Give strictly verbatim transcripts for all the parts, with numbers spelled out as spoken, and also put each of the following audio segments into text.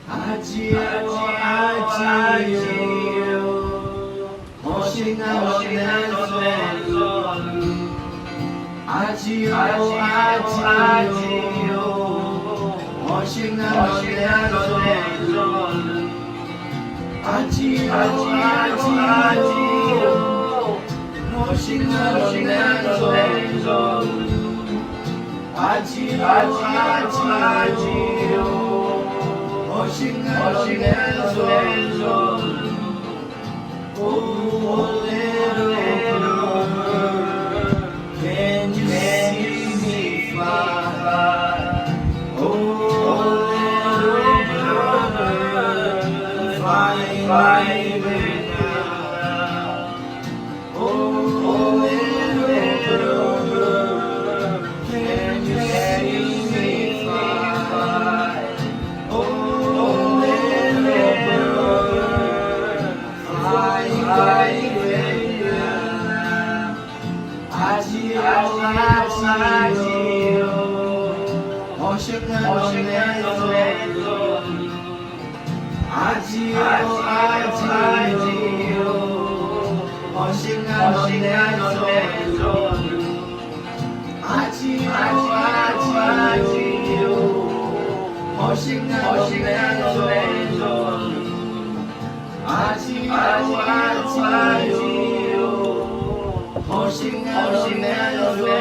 Arjir-or, arjir-or, hawsher ngar lawnae zawluf. Arjir-or, arjir-or, hawsher ngar lawnae zawluf. Arjir-or, arjir-or, hawsher ngar lawnae zawluf. Arjir-or, arjir-or, hawsher ngar lawnae zawluf. Oh, oh, little girl, can you see me fly? Oh, little girl, fly, fly away now. Oh, little girl, can you see me fly? Oh, little girl, fly, fly away now. Arjir-or, arjir-or, hawsher ngar lawnae zawluf. Arjir-or, arjir-or, hawsher ngar lawnae zawluf. Arjir-or, arjir-or, hawsher ngar lawnae zawluf. Arjir-or, arjir-or, hawsher ngar lawnae zawluf.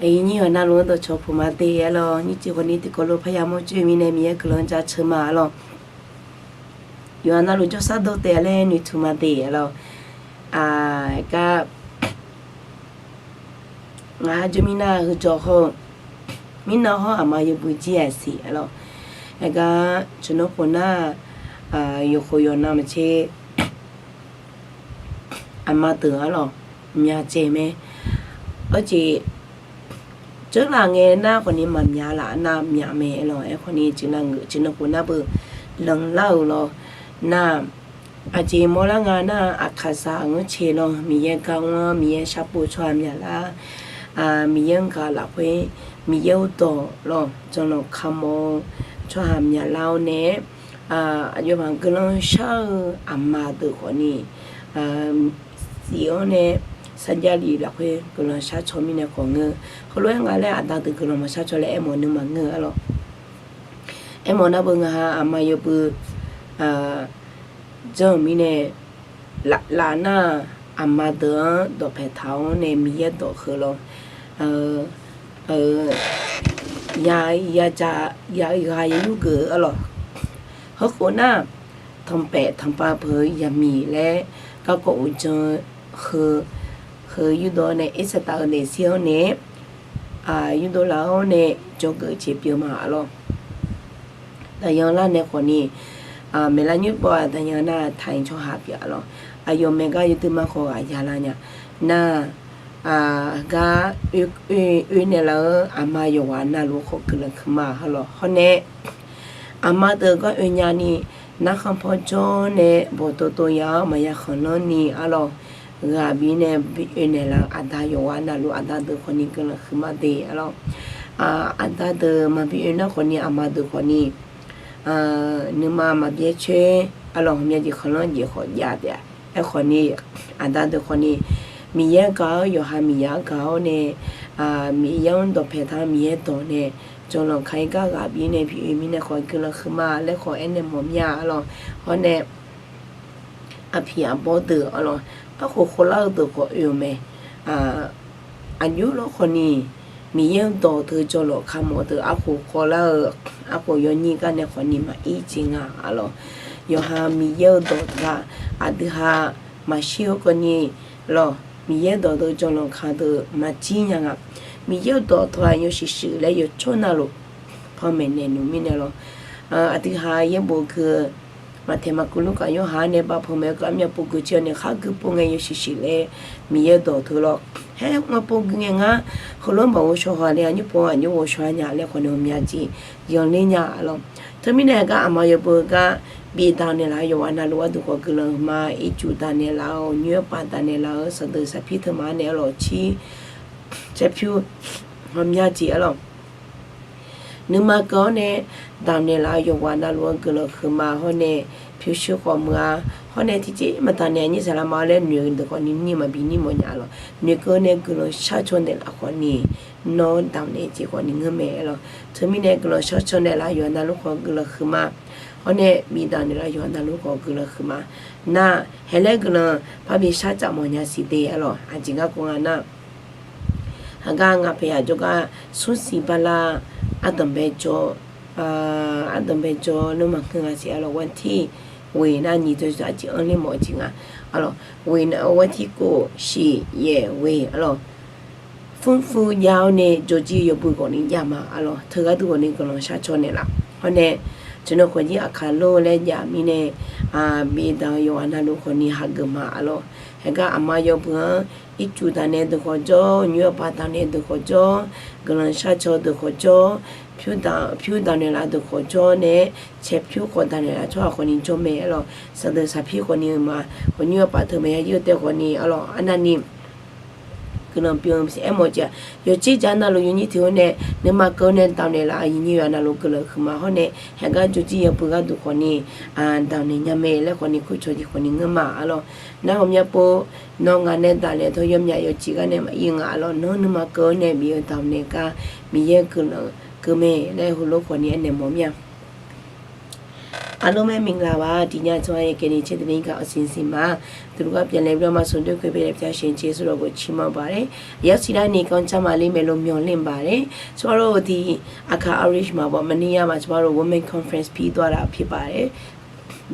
Aqyuif nyir-awq, navluf-anr dawqcawq puq ma de-a lawq. Nyiq tsoeq khawfni tiqkawv lof parya mawr coer-eu mirnae Miqyaer guiqlanq jaceuq ma-a lawq. Yawqha navluf jawrshar dawr taef-a laer noeqtmq ma de-a lawq. Aqgar, ngaq-anr jawr mirnar heujawr hawr-eu, mirnan hawr aqma yawbui jir-aq siq-a lawq. Aqgar tsawrnawr khof nar, yawqkhof yawqnan maqtser aqma deuq-a lawq, myavcaev mae. Arjeq dzeurlaf ngae nar khawfni maqmyaq laf nar myaq mae-a lawq. Aerkhawfni tiqnan khof nar beu lanqlar-euq lawq. Nar, aqjeq mawrlar nga nar, aqkaqzaq-anr caev lawq, Miqyaer gar mr-anr, Miqyaer sharpov tsawrhaq myaqlar, Miqyaer-anr gaq lafkhoer, Miqyaer-eu dawq lawq, janlanq kamawf-eu tsawrhaq myaqlar-awr nae, aqyawfmaf guiqlanq shar-eu aqma deuq khawfni siq-awr nae, sarjax lif lafkhoer guiqlanq shar caw mirnae khawf ngeur. Heulof-aer nga laer aqda deuq guiqlanq maqshar caw laer aermawf nuima ngeur-a lawq. Aermawf nar beu ngaq-a aqma yawbui janr-euq mirnae, laf nar-aq, aqma deuq-anr dawqpae taq-awr nae Miqyaer dawq heu lawq. Ya, ya, ya, ghaq ya yurgeuf-a lawq. Heukhof nar, tanqpaef tanqpav peuq-eu yamiq laer garkawv uqdzan heu, heu yurdov-awr nae irsaqtaf-eu naeq shir-awr nae, yurdov laf-awr nae dzawgeuf jeq pyeuf ma-a lawq. Daqyan lar nae khawfni, maeqlar nymr pov-aq daqyan nar taq-iq tsawrhaq pyeuf-a lawq. Aqyawf maeqgar yawdui ma khawf ghaq ya lar nya. Nar, gar oe naeqlaf-eu aqma yawqghaq navluf khawf guiqlanq kuiq ma-a lawq. Hawr nae, aqma deuq gar oe nyani, narkhan paw jawr nae bawqtov tov ya-awr maqya khanqlanr ni-a lawq. Ghaq bif nae bi oe naeqlaf-eu aqda yawqghaq navluf aqda deuq khawfni guiqlanq huiqma de-a lawq. Aqda deuq maqbi oe nar khawfni aqma deuq khawfni nuima maqbyaer coer-a lawq. Ghawqmya jeq khanqlanr jeq khawf jav taef-a. Aerkhawfni, aqda deuq khawfni Miqyaer gaq-awr yawqha Miqyaer-anr gaq-awr nae, Miqyaer-anr dawqpae taq-awr Miqyaer dawq nae, janlanq ka-ir gar ghaq bif nae bi oe mirnae khawf guiqlanq huiqma laer khawf aernaeq mawf mir-a lawq. Hawr nae, aqpiq aqbawr deuq-a lawq, arkhof khawvlar-eu deuq khawf oe-eu mae. Aqjox lawr khawfni, Miqyaer-eu dawq teu jawrlawf kamawf deuq arkhof khawvlar-eu, arkhof yawnyir gar nae khawfni maqir jeq nga-a lawq. Yawqha Miqyaer-eu dawq teu-aq, aqdui ha maqshir-eu khawfni lawq, Miqyaer-eu dawq teu jawrlawf ka deuq maqjir nya nga. Miqyaer-eu dawq teu-aq yawshuif shuif laer yawqcawq navluf panmaeq naeq nmr mirnae lawq. Aqdui ha yaerbof gui-eu, maqtaeq maqkuv lurkaf yawqha nae bavpanq maeq-eu keuv armyav pov gui jir-awr nae khar gui pov ngae yawshuif shuif laer Miqyaer-eu dawq teu lawq. Haer ngae pov gui ngae ngar, heulof-anr maqghov shaw ha laer aqnymr pov aqnymr ghov shaw-a nya laer khawfni ghawqmya jeq yanler nya-a lawq. Teumirnae gar aqma yawbui gar bif damq naeqlaf-eu yawqghaq navluf gharduq khawf guiqlanq huiqma. Ircuf damq naeqlaf-eu, nymr-eu paf damq naeqlaf-eu, saqdeuq saqpir teumaq-anr nae arlawq cir caerpyur hawmya jeq arlawq nuima keuv-awr nae damq naeqlaf-eu yawqghaq navluf-eu guiqlanq huiqma. Hawr nae pyurshuir khawf muiq-a. Hawr nae tiqjeq maqdamq naeq nyir saqlaq ma-awr laer noeq-eu deuq khawf ni nir maqbi nir mawf nya arlawq. Noeqkeuv nae guiqlanq sharcaw naeqlaf khawf ni nawr damq naeq jeq khawf ni ngeur mae arlawq. Teumirnae guiqlanq sharcaw naeqlaf-eu yawqghaq navluf khawf guiqlanq huiqma. Hawr nae bif damq naeqlaf-eu yawqghaq navluf khawf guiqlanq huiqma. Nar, haeq laer guiqlanq parbi sharcaf mawf nya siq de arlawq. Aqjeq garkawv nga nar, haqgar ngaq paeq yaq jawrgar smrsiq barlar ardanqbae jawr, ardanqbae jawr nmr maqngeur nga siq arlawq. Ghanrtir ghoeq nar nyiq dzaw aqjeq anr ler mawf-eu jeq nga arlawq. Ghoeq nar ghanrtir kov shiq yaeq ghoeq arlawq. Fmrfmr jav-awr nae jawrjir yawbui ghawqni jav ma arlawq. Teu gharduq ghawqni guiqlanq sharcaw naeqlaf. Hawr nae, teunav khawqjir aqkaq lor laer jav mirnae, bif damq-eu yawqghaq navluf khawf ni hageuf ma arlawq. Haeq gar aqma yawbui-anr ircuf damq naeq deuq khawf jawr, nymr-eu paf damq naeq deuq khawf jawr, guiqlanq sharcaw deuq khawf jawr, pyur damq naeqlaf deuq khawf jawr nae, caerpyur khawf damq naeqlaf tsawrhaq khawf ni jawr mae arlawq. Saqdeuq saqpir khawf ni ma, khawf nymr-eu paf teumaq ya yir-eu taef khawf ni arlawq. Arnavni guiqlanq pyeuf-eu aermawf jeq-aq, yawqjeq jaq navluf yawnyir tiq-awr nae nuima keuv nae damq naeqlaf-eu yawqnyir yawqghaq navluf guiqlanq huiqma. Hawr nae haeq gar jawrjir yawbui gharduq khawf ni damq naeq nya mae laer khawf ni kurcawq jeq khawf ni ngeur ma arlawq. Nar ghawqmya pov, nawr ngaq nae damq naeq tawr yawmyaq yawjeq gar nae maqir nga arlawq. Nawr nuima keuv-awr nae bif-eu damq naeq gar Miqyaer guiqlanq keuv mae laer heulof khawf ni aernaeq mawf mir-a. Aqlor mae mingla ba tiqnya tsawrhaq yaeq kaev ni caer deuq ni gaq-awq siqsiq ma. ตรุษรับปีใหม่เรียบร้อยมาสมทบด้วยคุยเพลงแบบจาเฉียนเจสุเรากดชิมมาบาเร ยาวสิได้นี่กองจามาลีเมโล မျှော်လင့်ပါတယ်. ကျွန်တော်တို့ဒီ အခါ Irish မှာပေါ့ မနေ့ညမှာ ကျွန်တော်တို့ Women Conference ပြီးသွားတာဖြစ်ပါတယ်.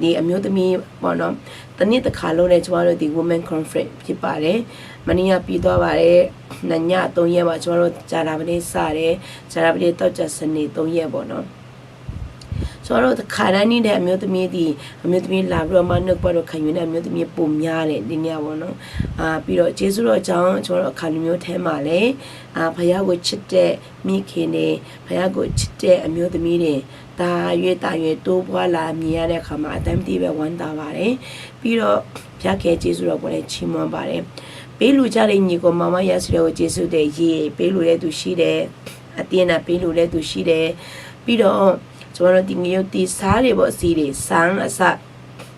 ဒီအမျိုးသမီးပေါ့နော်, တစ်နှစ်တစ်ခါလုပ်တဲ့ ကျွန်တော်တို့ဒီ Women Conference ဖြစ်ပါတယ်. မနေ့ညပြီးသွားပါတယ်. နှစ်ညသုံးရက်မှာ ကျွန်တော်တို့ ကြာသပတေးစတယ်. ကြာသပတေး သောကြာ စနေ သုံးရက်ပေါ့နော်. ကျွန်တော်တို့ တစ်ခါတိုင်းနေ့နဲ့ အမျိုးသမီးတွေ အမျိုးသမီးလာပြီးတော့မှ နှုတ်ကပတ်တော်ခံယူတဲ့ အမျိုးသမီးပိုများတယ် ဒီနေ့ကပေါ့နော်. အာ၊ ပြီးတော့ ကျေးဇူးတော်ကြောင့် ကျွန်တော်တို့ အခါတစ်မျိုးထဲမှာလည်း အာ၊ ဘုရားကိုချစ်တဲ့မိခင်တွေ၊ ဘုရားကိုချစ်တဲ့အမျိုးသမီးတွေ တရွေ့တရွေ့တိုးပွားလာမြင်ရတဲ့အခါမှာ အတိုင်းမသိပဲဝမ်းသာပါတယ်။ ပြီးတော့ ဘုရားကယ်ကျေးဇူးတော်ကိုလည်းချီးမွမ်းပါတယ်။ ပေးလှူကြတဲ့ညီအစ်ကိုမောင်မယားစုတွေကို ကျေးဇူးတင်၊ ရေပေးလှူတဲ့သူရှိတယ်။ အသီးအနှံပေးလှူတဲ့သူရှိတယ်။ ပြီးတော့ ကျွန်တော်တို့ ဒီငရုတ်သီး၊ ဆားတွေပေါ့၊ ဆီတွေ၊ ဆန်အစ၊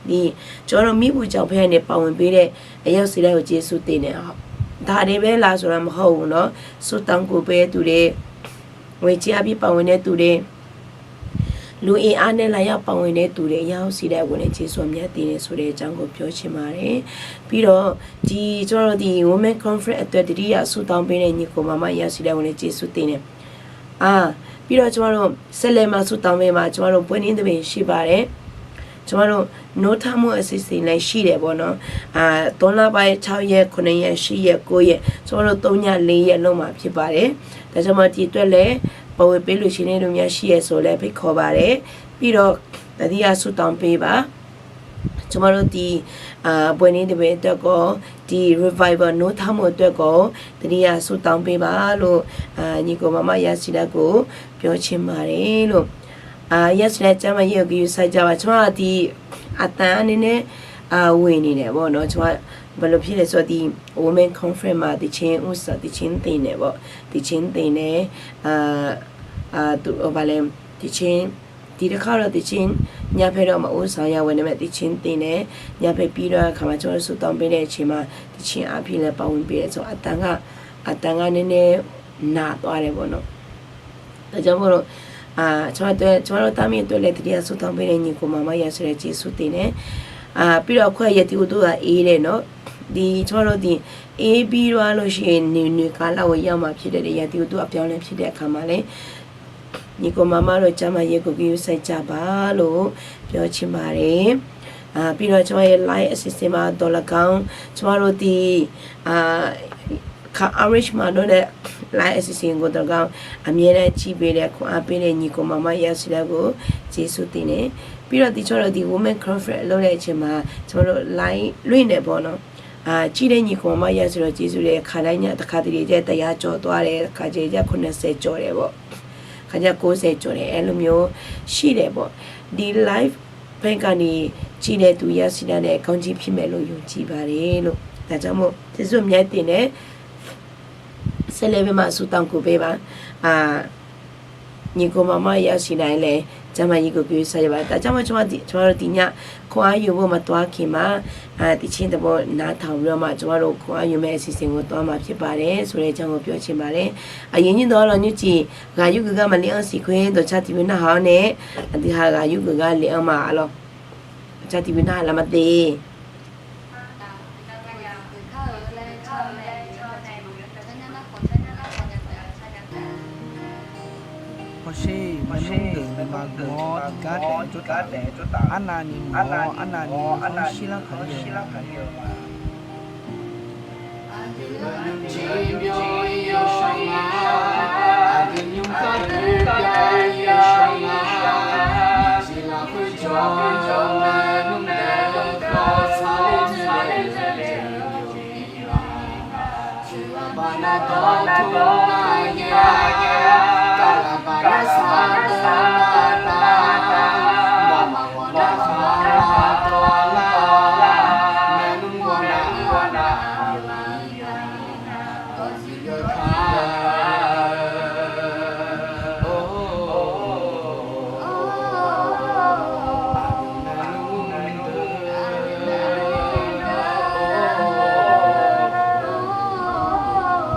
ဒီကျွန်တော်တို့ မီးပူၤချောင်ဖဲကနေ ပါဝင်ပေးတဲ့ အယောက်စီတိုင်းကို ကျေးဇူးတင်တယ်။ ဒါတွေပဲလားဆိုတာ မဟုတ်ဘူးနော်။ ဆုတောင်းကူပေးသူတွေ၊ ငွေကြေးအားဖြင့် ပါဝင်တဲ့သူတွေ၊ လူအင်အားနဲ့ လာရောက်ပါဝင်တဲ့သူတွေ အယောက်စီတိုင်းကိုလည်း ကျေးဇူးအများတင်တယ်ဆိုတဲ့အကြောင်းကို ပြောချင်ပါတယ်။ ပြီးတော့ ဒီကျွန်တော်တို့ ဒီ Women Conference အတွက် တတိယဆုတောင်းပေးတဲ့ ညီအစ်ကိုမောင်မယားစုတိုင်းကိုလည်း ကျေးဇူးတင်တယ်။ အာ၊ ပြီးတော့ ကျွန်တော်တို့ ဆက်လက်မှ ဆုတောင်းပေးမှာ၊ ကျွန်တော်တို့ ပွဲနေ့သဘင်ရှိပါတယ်။ ကျွန်တော်တို့ နိုးထမှုအစီအစဉ်လည်းရှိတယ်ပေါ့နော်။ အာ၊ သုံးလပိုင်း ခြောက်ရက်၊ ခုနစ်ရက်၊ ရှစ်ရက်၊ ကိုးရက်၊ ကျွန်တော်တို့ သုံးညလေးရက်လုပ်မှာဖြစ်ပါတယ်။ ဒါကြောင့်မို့ ဒီအတွက်လည်း ပါဝင်ပေးလို့ရှိရင်လည်း များရှိရယ်ဆိုလည်း ဖိတ်ခေါ်ပါတယ်။ ပြီးတော့ တတိယဆုတောင်းပေးပါ။ ကျွန်မတို့ဒီ၊ အာ၊ ပွဲနေ့သဘင်အတွက်ကော၊ ဒီ revival နိုးထမှုအတွက်ကော တတိယဆုတောင်းပေးပါလို့၊ အာ၊ ညီအစ်ကိုမောင်မယားစုတိုင်းကို ပြောချင်ပါတယ်လို့။ အာ၊ ယားစုတိုင်း ကျန်းမာရေးကို ဂရုစိုက်ကြပါ။ ကျွန်မဒီအသံက နည်းနည်း၊ အာ၊ ဝေနေတယ်ပေါ့နော်။ ကျွန်မ ဘယ်လိုဖြစ်လဲဆိုတော့ ဒီ Women Conference မှာ သီချင်း၊ ဦးဆောင်သီချင်းသင်တယ်ပေါ့။ သီချင်းသင်တယ်။ အာ၊ အာ၊ သူ၊ ဟို၊ ဘာလဲ၊ သီချင်း၊ ဒီတစ်ခါတော့ သီချင်း၊ ညဖက်တော့ မဦးဆောင်ရဘူး၊ ဒါပေမဲ့ သီချင်းသင်တယ်။ ညဖက်ပြီးတော့ အခါမှာ ကျွန်တော်တို့ ဆုတောင်းပေးတဲ့အချိန်မှာ သီချင်းအားဖြင့်လည်း ပါဝင်ပေးတယ်ဆိုတော့ အသံက၊ အသံက နည်းနည်းနာသွားတယ်ပေါ့နော်။ ဒါကြောင့်မို့လို့၊ အာ၊ ကျွန်မတို့အတွက်၊ ကျွန်မတို့သားမီးအတွက်လည်း တတိယဆုတောင်းပေးတဲ့ ညီအစ်ကိုမောင်မယားစုတိုင်း ကျေးဇူးတင်တယ်။ အာ၊ ပြီးတော့ အခု ရာသီဥတုက အေးတယ်နော်။ ဒီ၊ ကျွန်မတို့ဒီ၊ အေးပြီးသွားလို့ရှိရင် နွေ၊ နွေကာလကို ရောက်မှာဖြစ်တဲ့ ရာသီဥတုအပြောင်းလဲဖြစ်တဲ့အခါမှာလည်း ညီအစ်ကိုမောင်မတို့ ကျန်းမာရေးကို ဂရုစိုက်ကြပါလို့ ပြောချင်ပါတယ်။ အာ၊ ပြီးတော့ ကျွန်မရဲ့ live အစီအစဉ်မှာသော်လည်းကောင်း၊ ကျွန်မတို့ဒီ၊ အာ၊ ခါ Irish မှာလုပ်တဲ့ live အစီအစဉ်ကိုသော်လည်းကောင်း အမြဲတမ်းကြည့်ပေးတဲ့၊ ခွန်အားပေးတဲ့ ညီအစ်ကိုမောင်မယားစုတိုင်းကို ကျေးဇူးတင်တယ်။ ပြီးတော့ ဒီ၊ ကျွန်တော်တို့ဒီ Women Conference လုပ်တဲ့အချိန်မှာ ကျွန်မတို့ live လွှင့်တယ်ပေါ့နော်။ အာ၊ ကြည့်တဲ့ ညီအစ်ကိုမောင်မယားစုတိုင်း ကျေးဇူးတင်တယ်။ ခါတိုင်းည တစ်ခါတလေကျ တစ်ရာကျော်သွားတယ်၊ တစ်ခါတလေကျ ခုနှစ်ဆယ်ကျော်တယ်ပေါ့။ တစ်ခါကျ ကိုးဆယ်ကျော်တယ်၊ အဲ့လိုမျိုးရှိတယ်ပေါ့။ ဒီ live ဖဲကၢ်န့ၣ် ကြည့်တဲ့သူ ရောက်ရှိတာနဲ့ ကောင်းချီးဖြစ်မယ်လို့ ယုံကြည်ပါတယ်လို့ ဒါကြောင့်မို့ ကျေးဇူးအများတင်တယ်။ ဆက်လက်ပြီးမှ ဆုတောင်းပေးပါ။ အာ၊ ညီအစ်ကို မောင်မောင် ရောက်ရှိတာနဲ့လည်း ကျန်းမာရေးကို ဂရုစိုက်ရပါတယ်။ ဒါကြောင့်မို့ ကျွန်မဒီ-၊ ကျွန်မတို့ ဒီည ခွန်အားယူဖို့ မသွားခင်မှာ အာ၊ သီချင်းတစ်ပုဒ် နားထောင်ပြီးတော့မှ ကျွန်မတို့ ခွန်အားယူမယ့် အစီအစဉ်ကို သွားမှာဖြစ်ပါတယ်ဆိုတဲ့အကြောင်းကို ပြောချင်ပါတယ်။ အာ၊ ညီညွတ်သော အောက်လွင်မြို့ကြီး Ghaq yur geuf gar Maqlir-anr siqkhoer dawqcar tiqbymr narhaq-awr nae, aqdui ha ghaq yur geuf gar Lir-anr ma arlawr. Dawqcar tiqbymr narhaq laf ma de. Hawsher, maernmr deuq nuima guiq-awr tiqgar taef-eu tsawrtaf, arnavni muiq-awr arnavni hawr shirlar paq-ir-eu ma. Aqdui nymrjir byov-ir yawshawr nga, aqdui nymrkar doer byov-ir yawshawr nga, miqjeq lafkhoer jawr-eu maernmr deuq-eu kawv sar ler dzoerler-eu jeq-anr yawf-ir ma. Tiq ghaq baqda dawqtawvluf-eu yaer, kavghaq baqda sar dawr-eu baqda, mawq maqghawq nar khaq lar dawq lar-awr, maernmr ghawqnar aqdui yawf-ir ma. Dawqtsuif geur kar-eu, aqdui maernmr deuq-eu,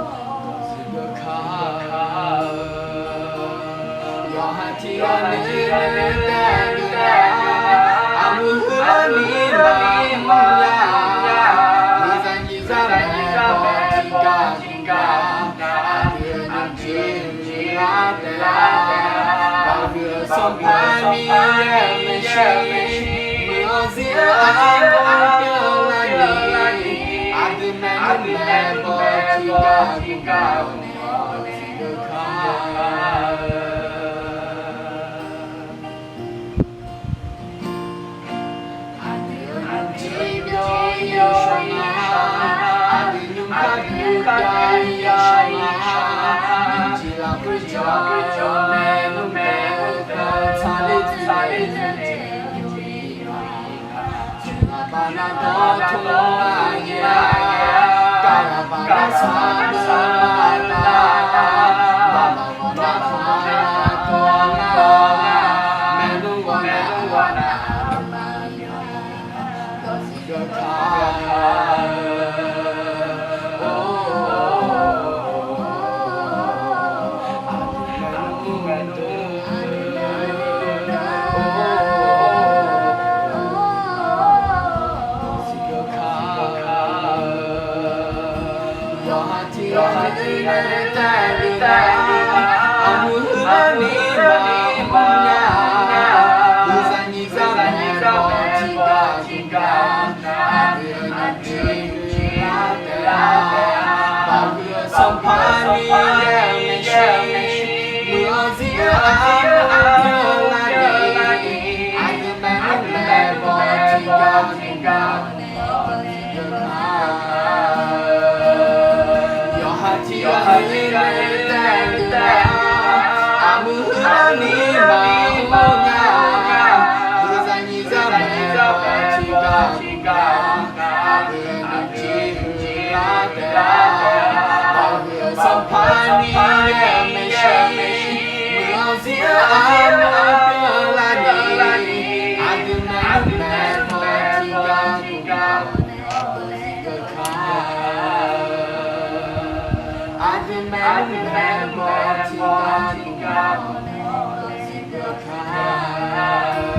dawqtsuif geur kar-eu, yawqha tiq ghaq noeq noeq taef-eu deuq-aq, armuir huiqlar ni maqmr nya, nuizaq nyiq zaq maeqbawq tiqgar tiqgar, aqdui nymrjir nymrjir lar taef-a, baqhuiq-eu Sanqpaq Miqyaer-euq maeqshi, muiq-awr zir-eu armur arpyeuf larni, aqdui maernmr maeqbawq tiqgar tiqgar nae dawqtsuif geur kar-eu. Aqdui nymrjir byov-ir yawshawr nga, aqdui nymrkar doer byov-ir yawshawr nga, miqjeq lafkhoer jawr-eu maernmr maeq-eu kawv sar ler dzoerler-eu jeq-anr yawf-ir ma. Tiq ghaq baqda dawqtawvluf-eu yaer, kavghaq baqda sar dawr-eu baqda, mawq maqghawq nar khaq lar dawq lar-awr, maernmr ghawqnar aqdui yawf-ir ma. Dawqtsuif geur kar-eu, aqdui maernmr deuq-eu, dawqtsuif geur kar-eu, yawqha tiq ghaq noeq noeq taef-eu deuq-aq, armuir huiqlar ni maqmr nya, nuizaq nyiq zaq maeqbawq tiqgar tiqgar, aqdui nymrjir nymrjir lar taef-a, baqhuiq-eu Sanqpaq Miqyaer-euq maeqshi, muiq-awr zir-eu armur arpyeuf larni, aqdui maernmr maeqbawq tiqgar tiqgar nae dawqtsuif geur kar-eu, yawqha tiq ghaq noeq noeq taef-eu deuq-aq, armuir huiqlar ni maqmr nya, nuizaq nyiq zaq maeqbawq tiqgar tiqgar, aqdui nymrjir nymrjir lar taef-a, baqhuiq-eu Sanqpaq Miqyaer-euq maeqshi, muiq-awr zir-eu armur arpyeuf larni, aqdui maernmr maeqbawq tiqgar tiqgar nae dawqtsuif geur kar-eu, aqdui maernmr maeqbawq tiqgar tiqgar nae dawqtsuif geur kar-eu.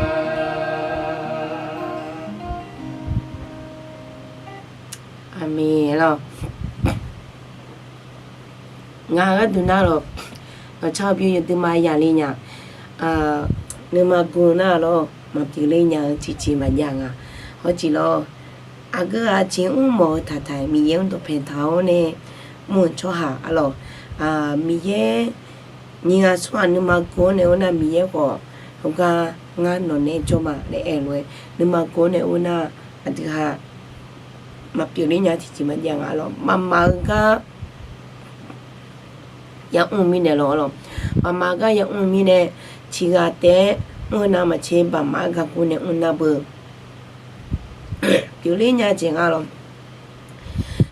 Aqmeq lawr. Ngaq gharduq nar lawq, nawqcar-eu byov yawduima yaqle nya. Nuima gu nar lawr, maqpyeuf ler nya-eu tiqjeq maqjav nga. Hawjeq lawr, aqgeu aqjeq mr mawf-eu taqtaq-iq Miqyaer mr dawqpae taq-awr nae mr-eu tsawrhaq arlawq, Miqyaer nyiq ghaq smr ghaq nuima gu-awr nae ur nar Miqyaer khawf heugar ngar nawq nae jawr ma laer aer-eu lof-aer nuima gu-awr nae ur nar aqdui ha maqpyeuf ler nya tiqjeq maqjav nga lawr. Mqmaq-eu gar yamr-eu mirnae lawr lawq. Mqmaq-eu gar yamr-eu mirnae tiq ghaq taef-aer mr-eu navmaqtser baqmaf-aer gargur nae mr nar beu, pyeufler nya jeq nga lawq.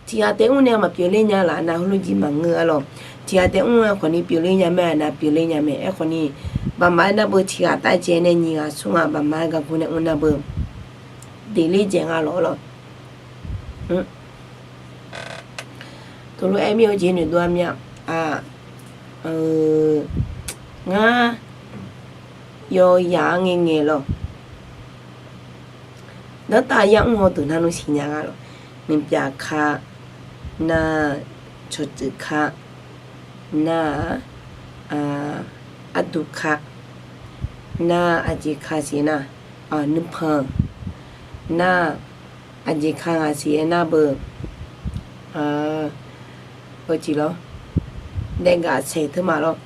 Tiqghaq taef mr nae maqpyeufler nya laf nar heulof jir maqngeur-a lawq. Tiqghaq taef mr-eu khawfni pyeufler nya mae, aqnav pyeufler nya mae. Aerkhawfni, baqmaf-aer nar beu tiqghaq taef jae nae nyiq ghaq smr ghaq baqmaf-aer gargur nae mr nar beu, deqler jaeq nga lawq lawq. Teulof-aer mir-eu jeq noeqdov-a mya. Ngar yawyaq-anr ngae ngae lawq. Danrtav yar mr haw deuq nar nmr siqnya nga lawq. Nuipyav ka, nar, cawqtsuif ka, nar, arduq ka, nar, aqjeq ka siq nar, nuipanq, nar, aqjeq ka ngaq siq-aer nar beu, heujeq lawr, daef gaf saeq teu ma lawr.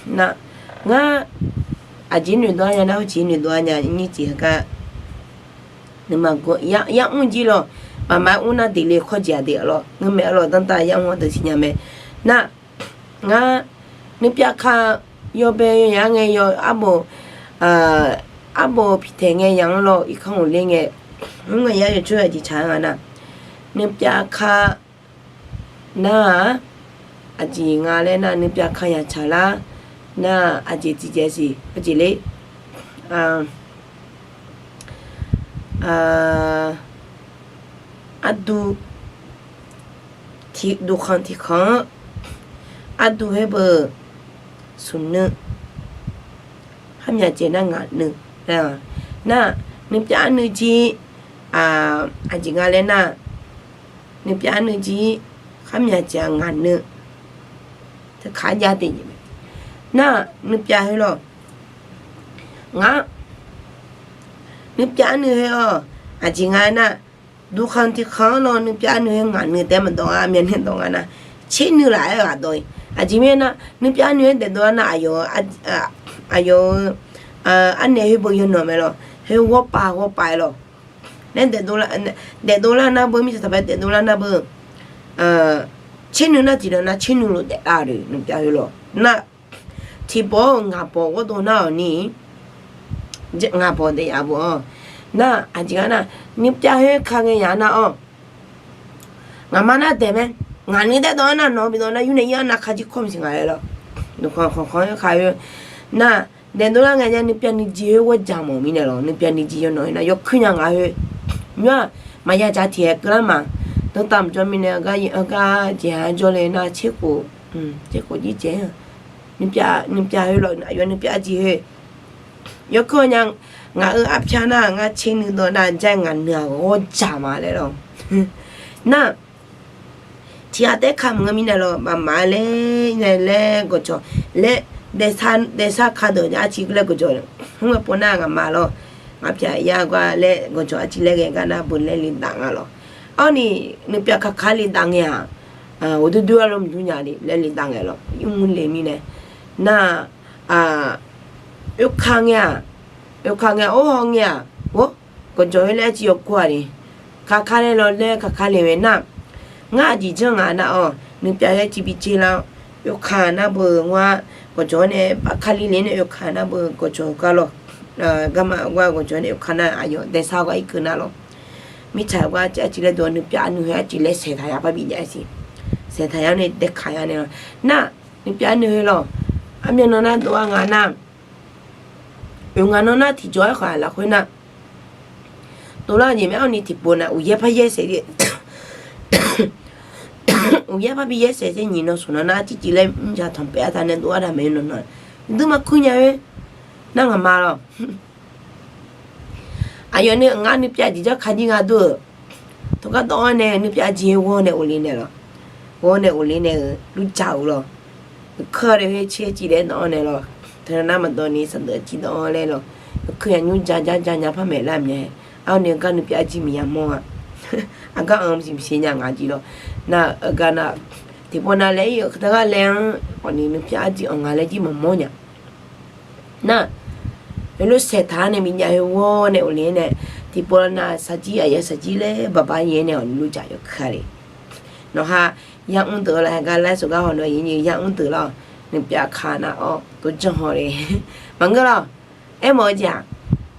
Nar, ngar, aqjeq noeqdov nya nar heujeq noeqdov nya nyir jeq heugar, nuima gawr yar mr jir lawq. Baqmaf-aer mr nar deqle kawr jeq-aq deq-a lawq. Ngeurmae-a lawq, danrtav yar mr-anr deuq siqnya mae. Nar, ngar, nuipyav ka, yawbae yawyaq-anr ngae yaw, arbof, arbof piqtaeq ngae yaq-anr lawr irkanr ghofler ngae, mr ngae yar yawcoer aqjeq tsaq-aer nga nar, nuipyav ka, nar-aq, aqjeq nga laer nar nuipyav ka yaq tsaq lar, nar-aq, aqjeq tiqjeq siq heujeq ler, arduq, duqkhanq tiqkhanq-anr, arduq khoer beu, smq nuiv, kharmyav jeq nar ngaq nuiv laer-aq, nar-aq, nuipyav nuiv jir, aqjeq nga laer nar, nuipyav nuiv jir, kharmyav jeq-aq ngaq nuiv, teu kaq jav te, nar-aq, nuipyav khoer lawq. Ngar, nuipyav nuiv khoer-awq, aqjeq nga nar, duqkhanq tiqkhanq-anr lawr nuipyav nuiv khoer ngaq nuiv taef maqdawv-a, myavnuiv dawv nga nar, tser nuiv laf-aer ghaq dawv-i. Aqjeq mirnae nar nuipyav nuiv khoer daefdov lar nar, aqyawf-eu, aqyawf-eu, arnaeq khoer beu yawnanq mae lawq, khoer ghawrpav ghawrpav-aer lawq. Nae daefdov lar nar beu, mirtsaq taqpaer daefdov lar nar beu, tser nuiv nar tiqdawq nar tser nuiv lof daeflar-euq nuipyav khoer lawq. Nar, tiqpawf-awr ngaq pawf ghawrdov nar-awq ni, ngaq pawf daef yaf beu-awr. Nar, aqjeq gar nar, nuipyav khoer ka ngae yaq nar-awr, ngaqma nar daeq mae, ngaq nuiv daef dawv-ar nar nawq-anr bidawv nar yur nae ir-anr nar ka jir kawr maqsiq ngaq laer lawq. Nuikhanq khanqkhanq-aer ka khoer, nar, daefdov lar ngae nar nuipyav nuiv jir khoer ghawrjaq mawf mirnae lawq, nuipyav nuiv jir yawnanq-aer nar yawkuir nya ngaq khoer, nymr-aq maqya ja tiq-aer keuvlar ma. Dawrtav mqjawr mirnae heugar jeq-aq jawrle nar tserkhof, tserkhof jir dzaeq-a. Nuipyav khoer lawq, aqyawf nuipyav jir khoer yawkuir nya, ngaq-euq arpyar nar ngar tser nuiv dawv nar jav ngaq nuiv-aq ghawrjaq ma laer lawq. Nar, tiqghaq taef-aer ka maqngeur mirnae lawq, baqmaf laer nae laer gawqjawq laer, daefsar ka deuq arciv laer gawqjawq, hmr-aer pov nar ngaqma lawq, ngaq pyaq yar gar laer gawqjawq arciv laer ghae gar nar beu laer le daf nga lawq. Arni, nuipyav kakar le daf ngae-aq, uqduidui-a lawr mqdur nya le laer le daf ngae lawq, yurmr le mirnae. Nar, oerka ngae-aq, oerka ngae-aq, or haw ngae-aq, gawqjawq khoer laer arciv yawkur-a le, kakar laer lawr laer kakar le mae nar, ngar aqjeq janr nga nar-awq, nuipyav khoer arciv bi jer lar-awr, oerka nar beu ngar, gawqjawq-anr nae bafkar li le nae oerka nar beu gawqjawq gar lawq. Garma gar gawqjawq nae oerka nar aqyawf daefsar gar irkeuv nar lawq. Mirtsaq gar arciv laer dov nuipyav nuiv khoer arciv laer saeqtaq ya parbi jav-aer siq. Saeqtaq ya nae daekaq ya nae lawq. Nar, nuipyav nuiv khoer lawq, armyan nan nar dov-a nga nar, oeq ngaq nan nar tiqjawr-aer khawf-aq lafkhoer nar, dovlar jeq mae. Arni tiqpov nar uqyaer par yaer saef, uqyaer parbi yaer saef saer nyiq nan smq nan nar circiv laer mrjaq tanqpaef-a taq nae dov-ar daq mae nan nan, duir ma kuir nya-aer nar ngaqma lawq. Aqyawf nae ngar nuipyav jeq janr ka jir nga dur-euq, tawrgar dawv-anr nae nuipyav jir-aer ghawr nae of le nae lawq. Ghawr nae of le nae-euq lurjaq-euq lawq. Uqkeur-a le khoer tser arciv daef-aer dawv-anr nae lawq. Teunar maqdawv ni saqdeuq arciv dawv-anr laer lawq. Uqkeur yaq nymr ja jar ja nya par maeq lar myav-aer, arni heugar nuipyav jir miqya mawr-a. Aqgar anq maqsiq maqsiq nya ngaq jir lawq. Nar-euq heugar nar, tiqpov nav laer ir-euq teugar laer-anr khawfni nuipyav jir anq nga laer jir maqmawr nya. Nar, heulof saeqtaq-anr nae miqjav heu ghawr nae of le-aer nae, tiqpov nav saqjir aqyawf saqjir laer baqba yaer nae awq ni lurjaq yawkeuv-a le. Nawqha yar mr deuq-a laf haegar laer sawqgar haw nawq-eu yar mr deuq lar-awq, nuipyav ka nar-awr dov janr haw le. Maqngeur lawq. Aermawf-eu jeq-aq,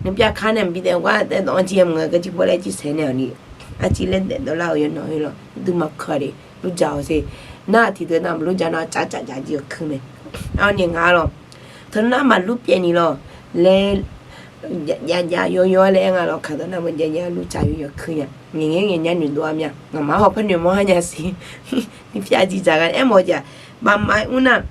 nuipyav ka nae mqbi daef gar daef dawq-anr jir-aer maqngeur, garjir pov laer jir saeq naeq-awq ni. Arciv laer daef dawvlar-euq yawnanq-eu lawr, duima keuq-a de, lurja-awq se. Nar tiqdeuq nar maqlur ja nar cavcaf ja jir-eu kuir mae. Arni nga lawr, teunar maqlur pyaev ni lawr laer, jav jav yawyaw laer aer nga lawr, kaqdawq nar maqjav jav lurja yawyaw kuir nya. Ngaeq ngae ngaeq nya noeqdov-a mya, ngaqma hawq par noeqmawr-a nya siq. Nuipyav jir dzaq gar aermawf-eu jeq-aq, baqmaf-aer mr nar,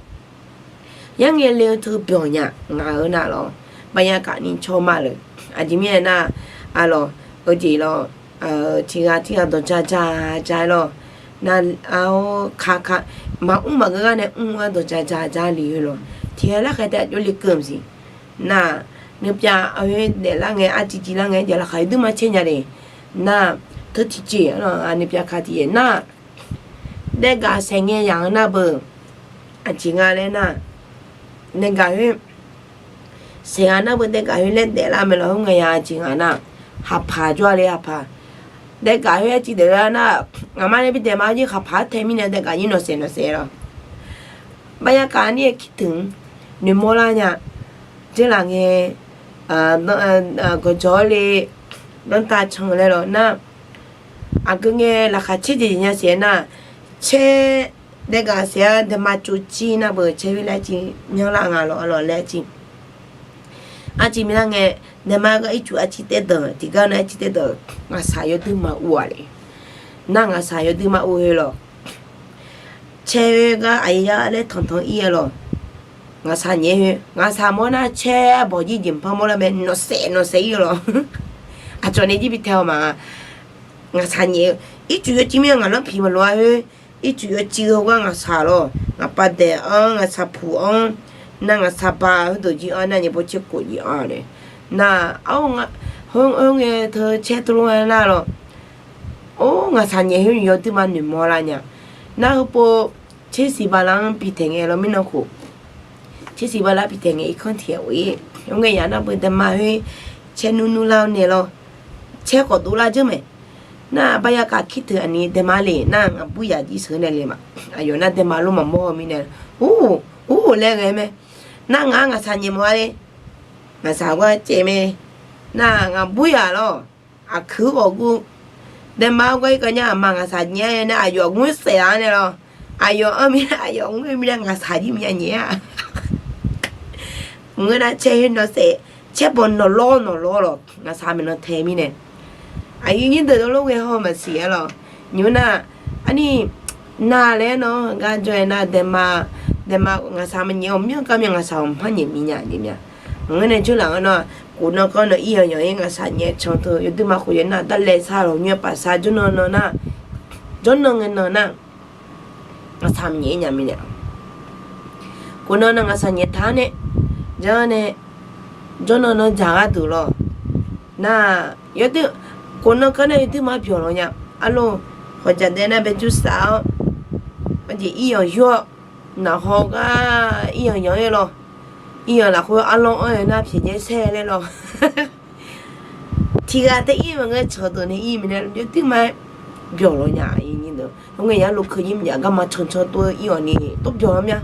yarngae le-eu teu byawq nya. Ngaq-euq nar lawr, baqya kaf ni caw ma lef. Aqjeq mirnae nar, aqlawq, eu jeq lawr, tiqghaq tiqghaq dawq ja ja ja-aer lawr, nar, ar, ka ka, maqmr maqgeur gar nae mr-aer dawq ja ja ja le-eu lawr, tiqghaq larkhaeq taef jov le keuv maqsiq. Nar, nuipyav khoer daeflar ngae, arciv civ lar ngae, jav laqkhaq yawduir ma caer nya le. Nar, teu tiqjeq lawr, nuipyav ka tiqjeq nar, daef gaq saeq ngae yaq-eu nar beu, aqjeq nga laer nar, daef gaq khoer saeq gaq nar beu, daef gaq khoer laer daeflar mae lawr, khoerngae ya aqjeq nga nar, haqpaq jawr-a le, haqpaq. Daef gaq khoer arciv daeflar nar, ngaqma nae bi daef ma jir haqpaq-aer tae mirnae daef gaq nyir nawqsaef nawqsaef lawr. Baqya kaf ni-aer kirteuq-anr noeqmawr lar nya. Dzeurlaf ngae, gawqjawq-awr le, danrtav can laer lawr nar, aqgeu ngae laqkhaq caer jeq jeq nya siq-aer nar, caer, daef gaq saeq-aer daef ma tsov jir nar beu, caer khoer laer jir nyanr lar nga lawr, aqlawq laer jir. Arciv mirlar ngae, daef ma gar ircuf arciv taer danq tiqgar nar, arciv taer danq, ngaqshaq yawduir ma uv-aq le. Nar ngaqshaq yawduir ma uv khoer lawr, caer khoer gar aqyar laer tanqtanq ir-aer lawr. Ngaqshaq nyaef khoer, ngaqshaq mawr nar caer arbawq jir jeq maqpar mawr lar mae, nawqsaef nawqsaef ir-eu lawr. Aqcawq nae jir bi tae-awq ma. Ngaqshaq nyaef-eu, ircuf yawciv mir-a, ngaqlanr piq maqloq-a khoer, ircuf yawciv-eu gar ngaqshaq lawr, ngaqpav daeq-anr, ngaqshaq puq-anr, nar ngaqshaq ba heudeuq jir-anr, nar nyaef pov caer khof jir-anr nae, nar, ar, khoerngae teu caer teulof-aer nar lawr, or, ngaqshaq nyaef khoer yawduir ma noeqmawr lar nya. Nar heupov caer siq bala-anr bi taeq ngae lawr mirnan khof, caer siq bala bi taeq ngae irkanr tiq-aer of-ir. Khoerngae yaq nar beu daef ma khoer caer nmr nmr lar-awr nae lawr, caer khawf dovlar jeur mae. Nar baqya kaf kirteuq aqni daef ma le nar, ngaqbur yaq jir sheuq nae le ma. Aqyawf nar daef ma lof maqmawr-eu mirnae, ur, ur laer ghae mae. Nar ngaq-anr ngaqshaq nyaef mawf-a le. Ngaqshaq gar caev mae. Nar ngaqbur yaq lawr, aqkuir ghawq gur, daef ma-awr gar ir kanya aqma ngaqshaq nyaef-a nae aqyawf ngoer saef-a nae lawr. Aqyawf anr mir, aqyawf ngoer mir nar ngaqshaq jir myav nyaef-a. Maqngeur nar caer khoer nawqsaef, caer bawq nawqlawr nawqlawr lawr, ngaqshaq maeqnan tae mirnae. Aqyuif nyir deuq dawrlof ghae haw maqsiq-a lawr. Nymr nar, arni, nar laer nawr gar jawr-aer nar daef ma, daef ma ngaqshaq maqnyaef-awq myanr gar myav, ngaqshaq-awq maqpar nyaef mi nya jeq myav. Maqngeur nae jawrlaf-anr nar, khof nan kawr nan ir-awq yanq-ir ngaqshaq nyaef can teu yawduir ma khof yaer nar, darlae sar lawq nymr-aer paf sar jawrnan nan nar, jawrnan ngae nan nar, ngaqshaq maqnyaef-ir nya mirnae. Khof nan nan ngaqshaq nyaef taq-anr nae, janr nae, jawrnan nan dzaq gharduq lawr. Nar, yawduir, khof nan kawr nar yawduir ma byawq lawq nya. Arlawr, hawqjaq daef nar baejur saf-awr, aqjeq ir-awq yur-awr, naqhaw gar ir-awq yanq-ir lawr. Ir-awq lafkhoer arlawr anr-eu nar pyaeqdzae saer laer lawr. Tiqghaq tae ir maqngeur, cawqdeuq nae ir mirnae yawduir ma-aer byawq lawq nya. Khoerngae yar lo keuv nyir maqjav garma cancan tov-eu ir-awq ni tov byawq-awr mya.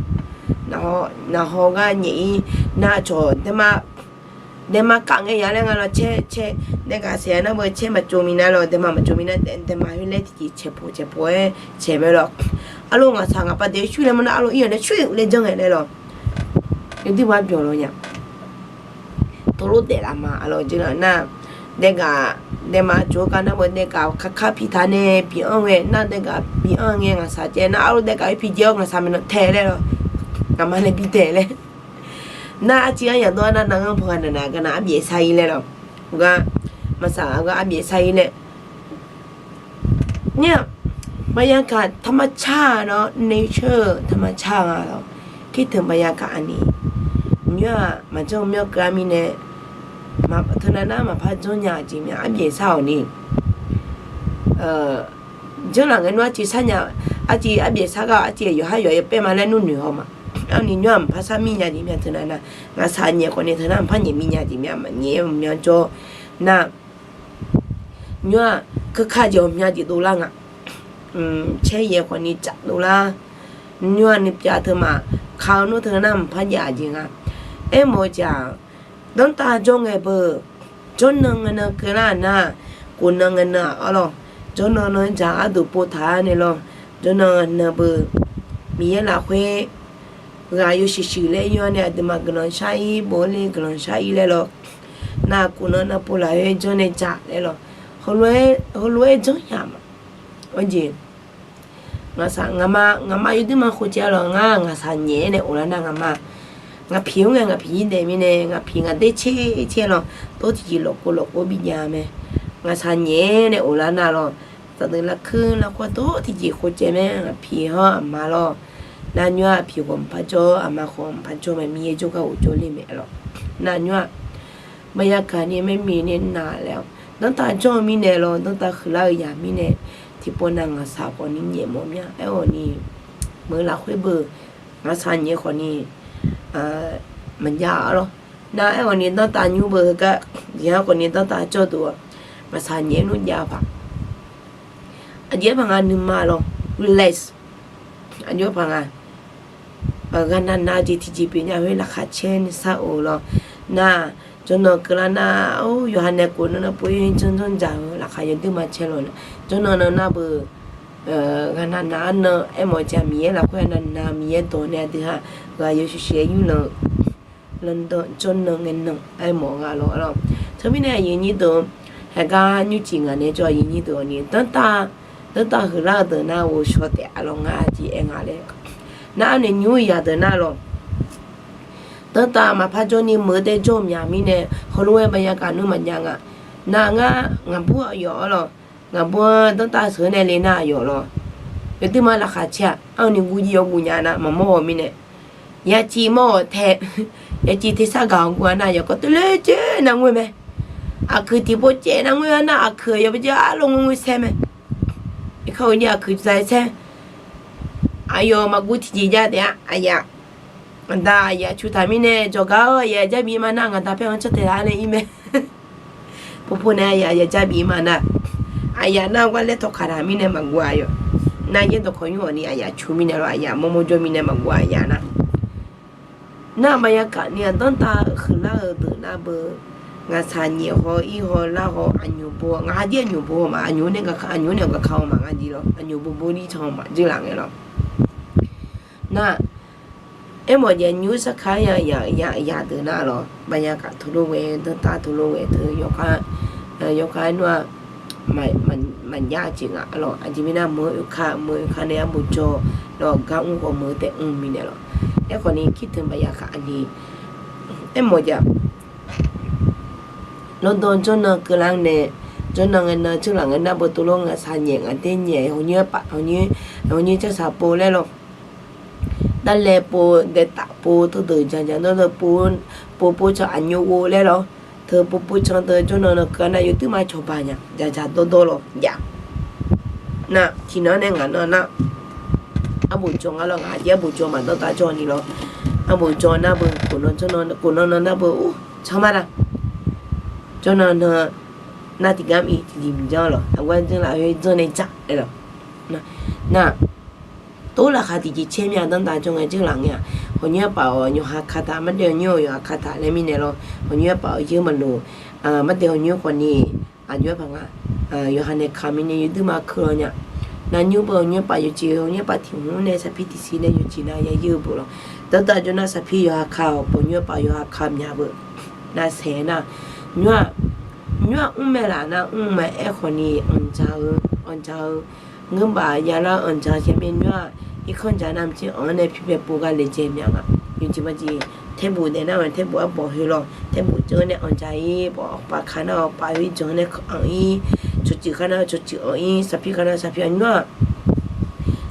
Naqhaw gar nyaef-ir nar cawq daef ma kaf ngae ya laer nga lawr, caer, caer, daef gaq saef-a nar beu caer maqtsov minav lawr, daef ma maqtsov minav, daef ma khoer laer tiqjeq caeqpoq caeqpoq-aer caeq mae lawr. Arlawr ngaqshaq ngaqpav daef-eu shuir laer mawr nar arlawr ir-awq nae shuir laer janr ngae laer lawr. Yawduir ma byawq lawq nya. Tov lof daef laf ma, arlawr jeq laf nar, daef gaq, daef ma tsov-eu gar nar beu daef gaq kakar pi taq nae bi anr ngae nar, daef gaq bi anr ngae ngaqshaq caev nar arlawr daef gaq-aer pi jae-awr ngaqshaq maeqnan tae laer lawr. Ngaqma nae bi taeq laer. Nar arciv-anr yaqdawr-a nar nav-anr pawgha naq nav gar nav arbyaef sar-ir laer lawr. Gar, maqsaq gar arbyaef sar-ir laer. Nir-aq, บรรยากาศธรรมชาติ lawr, nature-eu ธรรมชาติ nga lawr. Kirteuq บรรยากาศ aqni, nymr-aq maqjanr myanr keuv-a mirnae, teunav nar maqpar janr nya jeq myav arbyaef sar-awq ni. Janr laf ngae nmr arciv sar nya, arciv arbyaef sar gar arciv yawqhar yawq-aer paer ma laer nmr noeq haw ma. Arni nymr-aq maqpar sar mir nya jeq myav teunav nar, ngaqshaq nyaef khawf ni teunav maqpar nyaef mir nya jeq myav maqnyaef-aer myav jawr nar, nymr-aq keuvka jeq-awq myav jeq dovlar nga. Caer yaeq khawf ni caf dovlar. Nymr-aq nuipyav teumaf ka-eu nmr teunav nar maqpar jav jeq nga. Aermawf-eu jeq-aq, danrtav jawr ngae beu, jawrnan ngaenan keuvlar-aq nar, khofnan ngaenan-aq arlawr, jawrnan nan dzaq gharduq pov taq-a nae lawr, jawrnan nan beu, Miqyaer lafkhoer ghaq yawshuif shuif laer yawr nae aqduimaf guiqlanq shar-ir, bof-aer le guiqlanq shar-ir laer lawr, nar khofnan nan pov lafkhoer janr nae dzaq laer lawr, heulof-aer janr yaq ma. Awr jeq, ngaqsaq ngaqma, ngaqma yawduirma khof caev lawr, ngar ngaqsaq nyaef-aer nae of lar nar ngaqma, ngaq piq-anr ngae ngaq piq-ir daef mirnae, ngaq piq ngaq der caer caer lawr, tov tiqjeq lawfkhof lawfkhof bijav mae. Ngaqsaq nyaef-aer nae of lar nar lawr, zaqdeuq larkuir larkhof tov tiqjeq khof caev mae. Ngaq piq hawr aqma lawr, nar nymr-aq piq khawf mqpar jawr, aqma khawf mqpar jawr mae, Miqyaer jawrgar ghofjawr le mae lawr. Nar nymr-aq, maqya gaq ni maermiq ni nar laer-awr, danrtav jawr-eu mirnae lawr, danrtav huiqlar-eu yaq mirnae, tiqpov nav ngaqsaq khawf ni nyaef mawf mya. Aerkhawf ni, meuq lafkhoer beu, ngaqsaq nyaef khawf ni maqjav-a lawr. Nar aerkhawf ni danrtav nymr beu heugar, jeq-anr khawf ni danrtav jawrduq-aq, ngaqsaq nyaef nmr jav paq. Aqjeq-aer paq nga nuima lawr, relax. Aqjox paq nga, ghaqnav nav jeq tiqjeq pyeuf nya khoer laqkhaq caer nuisar of lawr. Nar, jawrnan keuvlar nar, or, yawqha nae khofnan nan pov-ir janr janr dzaq-eu laqkhaq yawduirma caer lawr nar, jawrnan nan nar beu, ghaqnav nav arnan aermawf-eu jeq-aq Miqyaer lafkhoer anav nav Miqyaer dawq nae aqdui ha ghaq yawshuif shuif-aer yurnan-eu landan jawrnan ngae nan aermawf nga lawr lawr. Teumirnae aqyuif nyir deuq, haeqgar nymrcif ngaq nae jawr aqyuif nyir deuq-awq ni, danrtav huiqlar-eu deuq nar ghovshaw taef-a lawr ngar jeq aer nga laer. Nar arnaeq nymr yaq deuq nar lawr, danrtav maqpar jawr ni meuq-eu tae jawr-eu myaq mirnae, heulof-aer maqya gaq nmr maqjav nga. Nar ngar ngaqbur aqyawf-awr lawr, ngaqbur-anr danrtav sheuq-aer nae le nar aqyawf lawr, yawduirma laqkhaq caer-aq arni guv jir yawguv nya nar maqmawr-awq mirnae, yaciv mawr-awq tae, yaciv tersar gaq-awq guv-a nar yawkawv teuloer caer nar ngoer mae. Aqkuiq tiqpov caev nar ngoer-a nar aqkuiq aqyawf bae jav arlof ngoer ngoer saer mae. Irkanr-eu ni aqkuiq zaq-aer saer, aqyawf maqguv tiqjeq jav taef-a aqyaf. Ngaqda aqyaf cu taq mirnae jawqgar-awr aqyaf ya jar bif ma nar ngaqda paer-anr canr taeq lar nae ir mae. Pov pov nae aqyaf ya jar bif ma nar, aqyaf nar gar laer tawqkaq taq mirnae maqguv aqyawf. Nar yaer dawqkawq nymr-awq ni aqyaf cu mirnae lawr aqyaf mawrmawr jawr mirnae maqguv aqyaf nar. Nar maqya gaq ni-aq danrtav huiqlar-eu deuq nar beu, ngaqsaq nyaef haw ir haw lar haw aqnyoq bo, ngaq ha jir aqnyoq bo haw ma, aqnyoq nae aqnyoq nae gaq ka haw ma ngar jir lawr, aqnyoq bo bo ni can haw ma jir laf ngae lawr. Nar, aermawf jeq nymr sarkar ya ya ya deuq nar lawr, maqya gaq teulof ghae danrtav teulof ghae teu yawkar, yawkar nmr-aq, maqjav jeq nga lawr. Aqjeq mirnae meuq-eu oekar meuq-eu oekar nae arbof jawr lawr, gar mr khawf meuq-eu tae mr mirnae lawr. Aerkhawf ni kirteu maqya gaq ni, aermawf jeq lawrdan jawrnan keuvlar nae, jawrnan ngae nan tseurlaf ngae nar beu teulof ngaqsaq nyaef ngaq der nyaef hawnyir paf hawnyir, hawnyir carsaq pov laer lawr. Darlae pov daeftaf pov teudeuq dzaqdzaq dawrdawr pov, pov pov can aqnyoq ghov laer lawr. Teu pov pov can teu jawrnan nan keuv-a nar yawduirma cawba nya dzaqdzaq dawrdawr lawr jav. Nar tiqnan nae ngaq nan nar, arbof jawr nga lawr ngaq jeq arbof jawr maqdanr tav jawr ni lawr. Arbof jawr nar beu khofnan nan nar beu ur canr mar da. Jawrnan nan nar tiqgar mq-ir tiqjeq mq janr lawr aqgar janr lafkhoer janr nae dzaq aer lawr. Nar tov laqkhaq tiqjeq caer mya danr tav jawr ngae jeurlaf ngae-aq, hawnyir arpaf-awq yawqha ka taq mardaef hawnyir-awq yawqha ka taq laer mirnae lawr, hawnyir arpaf-awq yeur maqloq, mardaef hawnyir khawf ni, aqjox-aer paq nga, yawqha nae ka mirnae yawduirma keuv lawr nya. Nar nymr beu hawnyir arpaf yawjeq hawnyir arpaf tiq hmq nae sarpir tiqsiq nae yawjeq nar ya yeur-eu beu lawr. Danr tav jawr nar sarpir yawqha ka-awq pawqnymr arpaf yawqha ka mya beu. Nar saeq nar, nymr-aq, nymr-aq mr mae laf nar mr mae aerkhawf ni anqdzaq-eu, anqdzaq-eu, ngeurbaf yalar-eu anqdzaq-eu jav mir nymr-aq, irkanr dzaq nar maqtser anq-anr nae pyur pae pov gar laejae mya nga. Yawjeq majeq, taerbof daef nar-aq taerbof arbawq hoe lawr, taerbof ceuv-anr nae anqdzaq-ir, paf ka nar-awq paf-ir janq-anr nae anq-ir, cawqcif ka nar-awq cawqcif anq-ir, sarpir ka nar sarpir anq nymr-aq.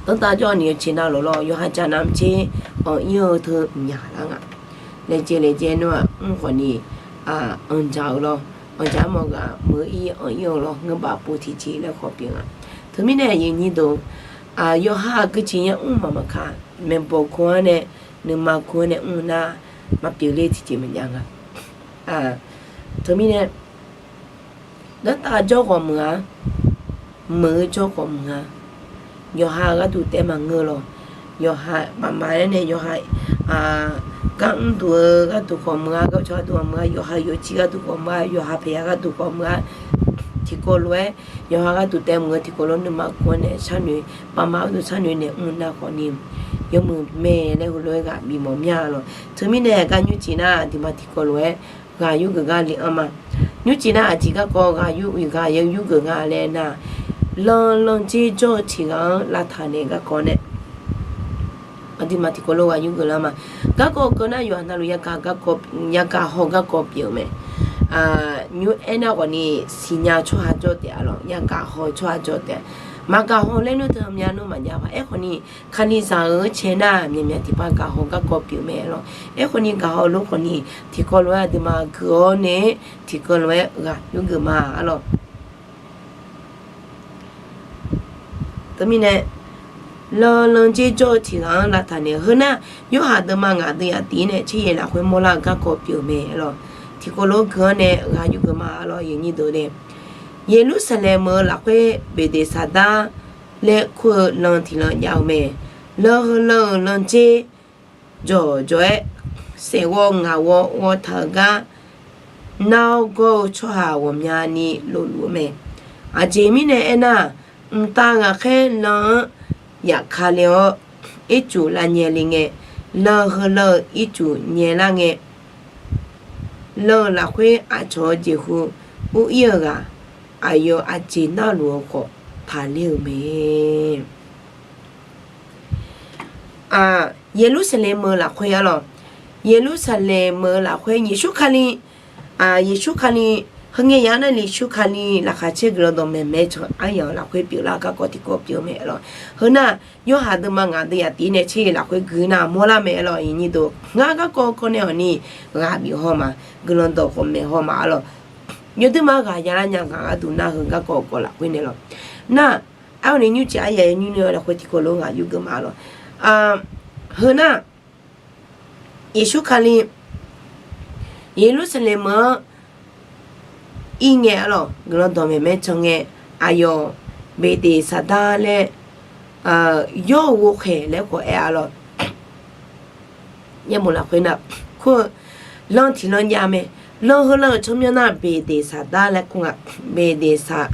Danr tav jawr ni yawjeq navluf lawr yawqha dzaq nar maqtser anq-ir-eu teu myaq lar nga. Laejae laejae nymr-aq mr khawf ni, anqdzaq-eu lawr, anqdzaq-anr mawf ghaq meuq-ir anq-ir-eu lawr ngeurbaf pov tiqjeq laer khawf pyeuf nga. Teumirnae aqyuif nyir deuq, yawqha gui jeq ya mr maq maqka, maeqbawq gu-anr nae, nuima gu-anr nae mr nar, maqpyeuf ler tiqjeq maqjav nga. Teumirnae, danr tav jawr ghawqmeuq-a, meuq-eu jawr ghawqmeuq-a, yawqha-euq gharduq taef maqngeur lawr, yawqha maqma-aer nae yawqha, gar mrduq-eu gharduq khawf meuq-a, gar cawq gharduq khawf meuq-a, yawqha yawqjir gharduq khawf meuq-a, yawqha paeq-a gharduq khawf meuq-a, tiqkawv lof-aer yawqha gharduq taef meuq-eu tiqkawv lof nuima guv-awr nae sharnoeq, pavma gharduq sharnoeq naeq mr nar khawf ni, yawmuiq mae laer heulof-aer ghaq bif mawf mya lawq. Teumirnae gar nymrcif nar aqduimaf tiqkawv lof-aer ghaq yurgeuf gar le-anr ma. Nymrcif nar aqjeq garkawv ghaq yur, ghaq yurgeuf nga laer nar, lan lan dzer jawr-eu tiq ghaq-anr lavtaq naeq garkawv nae aqduimaf tiqkawv lof ghaq yurgeuf lar ma. Garkawv keuv nar yawqha navluf yagaq haw garkawv pyeuf-eu mae. Nymr aernar khawf ni siqnya tsawrhaq jawr taef-a lawq, yagaq haw tsawrhaq jawr taef. Maqgaq haw laer nmr teu mya nmr maqjav-a. Aerkhawf ni Kalizaq-euq cae nar myaqmyaq tiqpav gaq haw garkawv pyeuf mae lawq. Aerkhawf ni gaq haw lof khawf ni tiqkawv lof-aer aqduimaf gui-awr nae tiqkawv lof-aer ghaq yurgeuf ma-a lawq. Teumirnae, lan lan dzer jawr-eu tiq ghaq-anr lavtaq naeq heu nar, Yorhaq deuvma ngaq deuv yaf tiq-ir nae tser yaeq lafkhoer mawrlar-eu garkawv pyeuf mae-a lawq. Tiqkawv lof gui-awr nae ghaq yurgeuf ma-a lawq, yawnyir deuq nae. Yeqlursaqlaeq meuq-eu lafkhoer Beqdeqsaqdar laer kur-eu lan tiq lan jav-eu mae. Lan heu lan-euq lan dzer jawqjawq-aer saefghawv ngaq ghawv ghawtaq-euq gar nar-awr gawr-eu tsawrhaq ghawqmyani lofluf-eu mae. Aqjeq mirnae aernar, mqtav ghaqkhaer lan-anr yafkale-awr ircuf lavnyae le ngae, lan heu lan-eu ircuf nyaelar ngae, lan-eu lafkhoer aqcawq-eu jeqhu ur-ir-eu ghaq aqyawf aqjeq narluf-eu khawf taqler-euq mae. Yeqlursaqlaeq meuq-eu lafkhoer-a lawq. Yeqlursaqlaeq meuq-eu lafkhoer Yeqsur Kali, Yeqsur Kali heu ngae yaf-anr nar Yeqsur Kali laqkhaq caer guiqlanq dawqmaeq maeq-aer can aryamq-euq lafkhoer pyeuflar garkawv tiqkawv pyeuf-eu mae-a lawq. Heu nar Yorhaq deuvma ngaq deuv yaf tiq-ir nae tser yaeq lafkhoer gui nar mawrlar mae-a lawq, yawnyir deuq. Ngar garkawv kawv nae hawq ni ghaq bif haw ma, guiqlanq dawq khawf maeq haw ma-a lawq. Yawduima ghaq yalar nya ngaq gharduq nar heu garkawv kawv lafkhoer nae lawq. Nar, arni nymrcif aryamq nymr nymr-eu lafkhoer tiqkawv lof ghaq yurgeuf ma-a lawq. Heu nar, Yeqsur Kali Yeqlursaqlaeq meuq-anr ir ngae-a lawq, guiqlanq dawqmaeq maeq-aer can ngae, aqyawf Beqdeqsaqdar laer, yawr-euq ghovkhaeq laer khawf aer-a lawq. Yaerbof lafkhoer nar kur-eu lan tiq lan jav mae. Lan heu lan-euq tsawrmyanr nar Beqdeqsaqdar laer kur nga. Beqdeqsaq,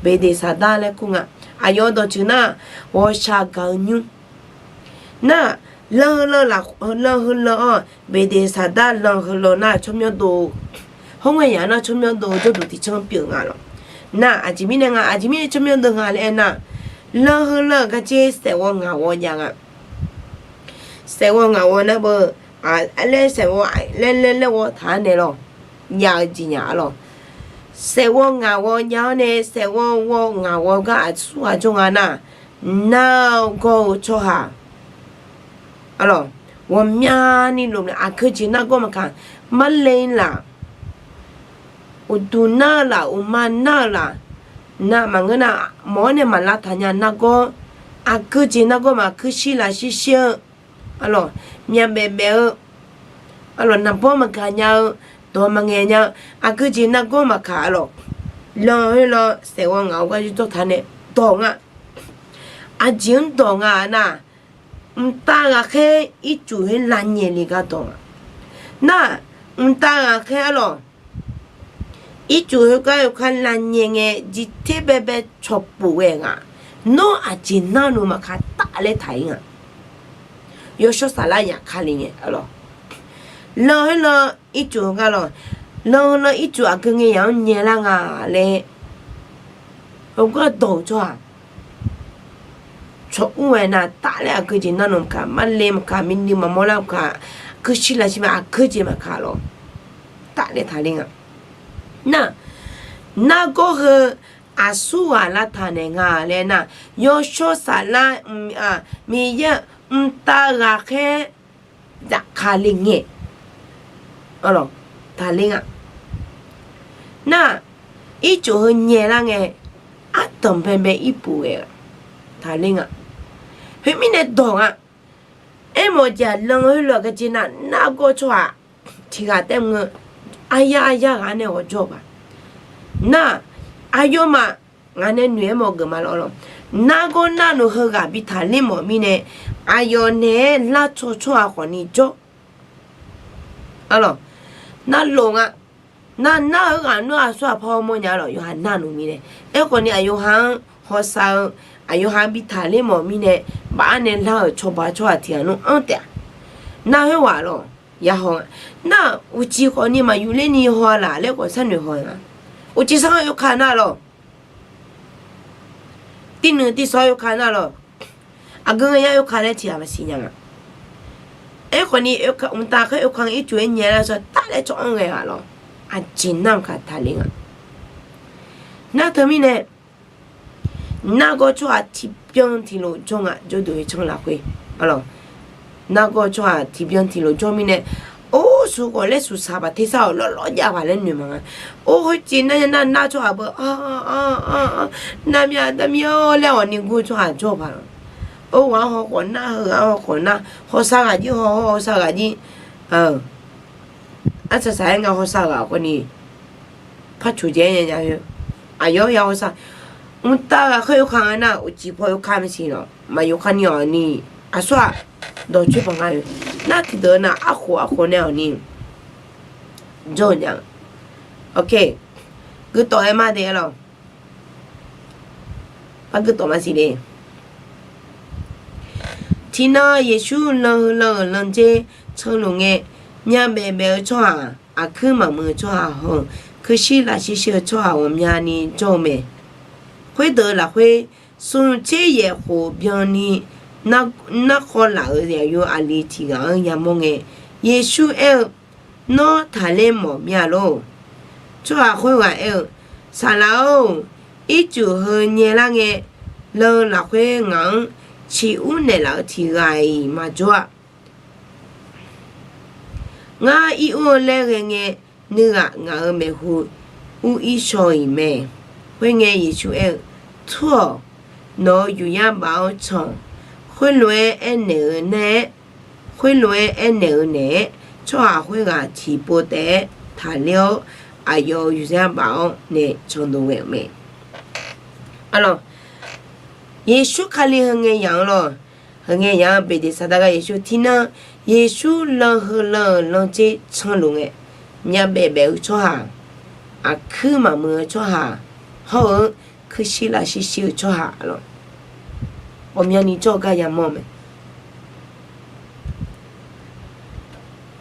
Beqdeqsaqdar laer kur nga. Aqyawf dawqtsuif nar ghawqshaq gaq-eu nymr. Nar, lan heu lan-anr Beqdeqsaqdar lan heu lan nar tsawrmyanr dov, hawr ngae yaf nar tsawrmyanr dov jawrduq tiqcanr pyeuf nga lawq. Nar aqjeq mirnae nga, aqjeq mirnae tsawrmyanr dov nga laer aernar, lan heu lan-euq garjer saefghawv ngaq ghawv jav nga. Saefghawv ngaq ghawv nar beu, laer saefghawv laer laer laer ghawv taq-anr nae lawq, jav-eu jeq nya-a lawq. Saefghawv ngaq ghawv jav-awr nae saefghawv ghawv ngaq ghawv gar aqsur ghaq jawr nga nar, nar-awr gawr-eu tsawrhaq, a lawq, ghawqmyani lofnaeq aqgeu jeq nargawr maqkaq, marle laf, uqduq nar-eu laf, uqma nar-eu laf, nar maqngeur nar, mawq-awr nae maqlavtaq nya nargawr, aqgeu jeq nargawr maqkuir shir laf shir shir-eu, a lawq, myavbaef baef-eu, a lawq, naqbawr maqgaq nya-eu, dawq maqngaeq nya-eu, aqgeu jeq nargawr maqkaq, a lawq, lan khoer lan saefghawv ngaq ghawv gar jawr taq nae dawq nga. Aqjeq-anr dawq nga-a nar, mqtav ghaqkhaer ircuf khoer lavnyae le gar dawq nga. Nar, mqtav ghaqkhaer, a lawq, ircuf khoergar yawkar lavnyae ngae jir ter baebae cawqpuf ghae nga. Nawr aqjeq narluf maqkaq taf laer taq-ir nga. Yawshawr saflar yaf kali ngae, a lawq, lan khoer lan ircuf khoergar lawq, lan khoer lan ircuf aqgeu ngae yaf-anr nyaelar nga laer heugar dawq-eu tsawrhaq cawq ur-aer nar taf laer aqgeu jeq narluf maqkaq, marle maqkaq, minuiv maqmawr lar maqkaq, kuir shir laf shir ma aqgeu jeq maqkaq lawq, taf laer taqler nga. Nar, nargawr heu aqsur ghaq lavtaq naeq nga laer nar, yawshawr saflar, Miqyaer mqtav ghaqkhaer zafkale ngae, a lawq, taqler nga. Nar, ircuf heu nyaelar ngae, ardanq baebae irpuf ghae-a taqler nga. Khoermirnae dawq nga. Aermawf-eu jeq-aq, lan khoer lan-euq garjer nar nargawr tsawrhaq tiq ghaq taef mr-eu, aryar aryar ghaq nae ghawqjawr-eu ba. Nar, aqyawfmaf ngaq nae noeq-aer mawf geuf ma lawq lawq. Nargawr narluf heughaq bi taqler mawf mirnae, aqyawf naeq-aer lar caw tsawrhaq khawfni jawr. Arlawq, nar lof nga. Nar nar-eu ghaq nar aqsur aqpar hawmawr nya lawq, yawqha nar nmr mirnae. Aerkhawf ni aqyawqha-anr hawsav-eu, aqyawqha bi taqler mawf mirnae, baf-ar nae lar-euq cawba tsawrhaq tiq ghaq nmr anr taef-a. Nar khoerghaq lawq, yahaw nga. Nar uqcif khawf ni maqyuf ler ni haw-a laf laer khawf sharnoeq haw nga. Uqcif sar-anr oeka nar lawq. Tirnuiq tirsawr oeka nar lawq. Aqgeu ngae yar oeka laer tiq ghaq maqsiq nya nga. Aerkhawf ni mqtav khaer oeka-anr ircuf-aer nyae lar sawr tar laer tsawr-anr ghae ghaq lawq. Aqjeq nar maqkaq taqler nga. Nar teumirnae, nargawr tsawrhaq tiqbyan tiqlof jawr nga, jawrduq-eu canr lafkhoer. Arlawq, nargawr tsawrhaq tiqbyan tiqlof jawr mirnae, or, smq khawf laer smq saq baq tersar-awq, lawrlawr jav baq laer noeq maqnga. Or, khoerjeq nar nar nar tsawrhaq beu, nar myav nar mir-awr laer awqni gur tsawrhaq jawr baq lawq. Or, ghaq-anr haw khawf nar, heu ghaq-anr haw khawf nar, hawsav ghaq jir haw, hawsav ghaq jir. Arsaq saq-aer nga hawsav ghaq khawf ni, par coq jaev-aer nya nya-eu. Aqyawf ya hawsav, mqtav ghaqkhaer oeka nga nar uqcif paw oeka maqsiq lawq. Maqyawf kani-awq ni, aqsur-aq, dawqcoer paq nga-eu. Nar tiqdeuq-eu nar arkhof arkhof nae-awq ni jawr-eu nya. Guitawf-aer mar de-aer lawq. Par guitawf maqsiq le. Tiqnan Yeqsur lan heulan-euq lan dzer canluf ngae, myavbaef baef-eu tsawrhaq, aqkuir maqmuiq-eu tsawrhaq hawr-eu, kuirshir lafshir shir-eu tsawrhaq ghawqmyani jawr-eu mae. Khoerdeuq-eu lafkhoer, smq tser yaef khof byanni narkhawv laf-euq zaqyo aqli tiq ghaq-anr yamawr ngae, Yeqsur aer-eu, Nawr taqler mawf mir-a lor? Tsawrhaq khoerghaq aer-eu, Saqlaq-or, ircuf heu nyaelar ngae, lan-eu lafkhoer ngaq-anr ciq ur naeqlaf-eu tiq ghaq-iq maqjawr-a. Ngar ir ur-eu laer ghae ngae, nuighaq ngaq-euq maeqhu ur ir shaw-iq mae. Khoerngae Yeqsur aer-eu, Tur-awq. Nawq-euq yufyar baf-awr can-awq. Khoerlof-aer aernaeq-eu naeq-aer, khoerlof-aer aernaeq-eu naeq-aer, tsawrhaq khoerghaq tiqpov taef-aer taqler-awr, aqyawf-euq yufyar baf-awr nae candov ghae-euq mae. Arlawq, Yeqsur Kali heu ngae yamq-anr lawq. Heu ngae yamq-anr Beqdeqsaqdaq gar Yeqsur tiqnan, Yeqsur lan heulan-euq lan dzer canluf ngae, myavbaef baef-eu tsawrhaq, aqkuir maqmuiq-eu tsawrhaq, hawr-eu kuirshir lafshir shir-eu tsawrhaq lawq, ghawqmyani jawrgar yamawr-eu mae.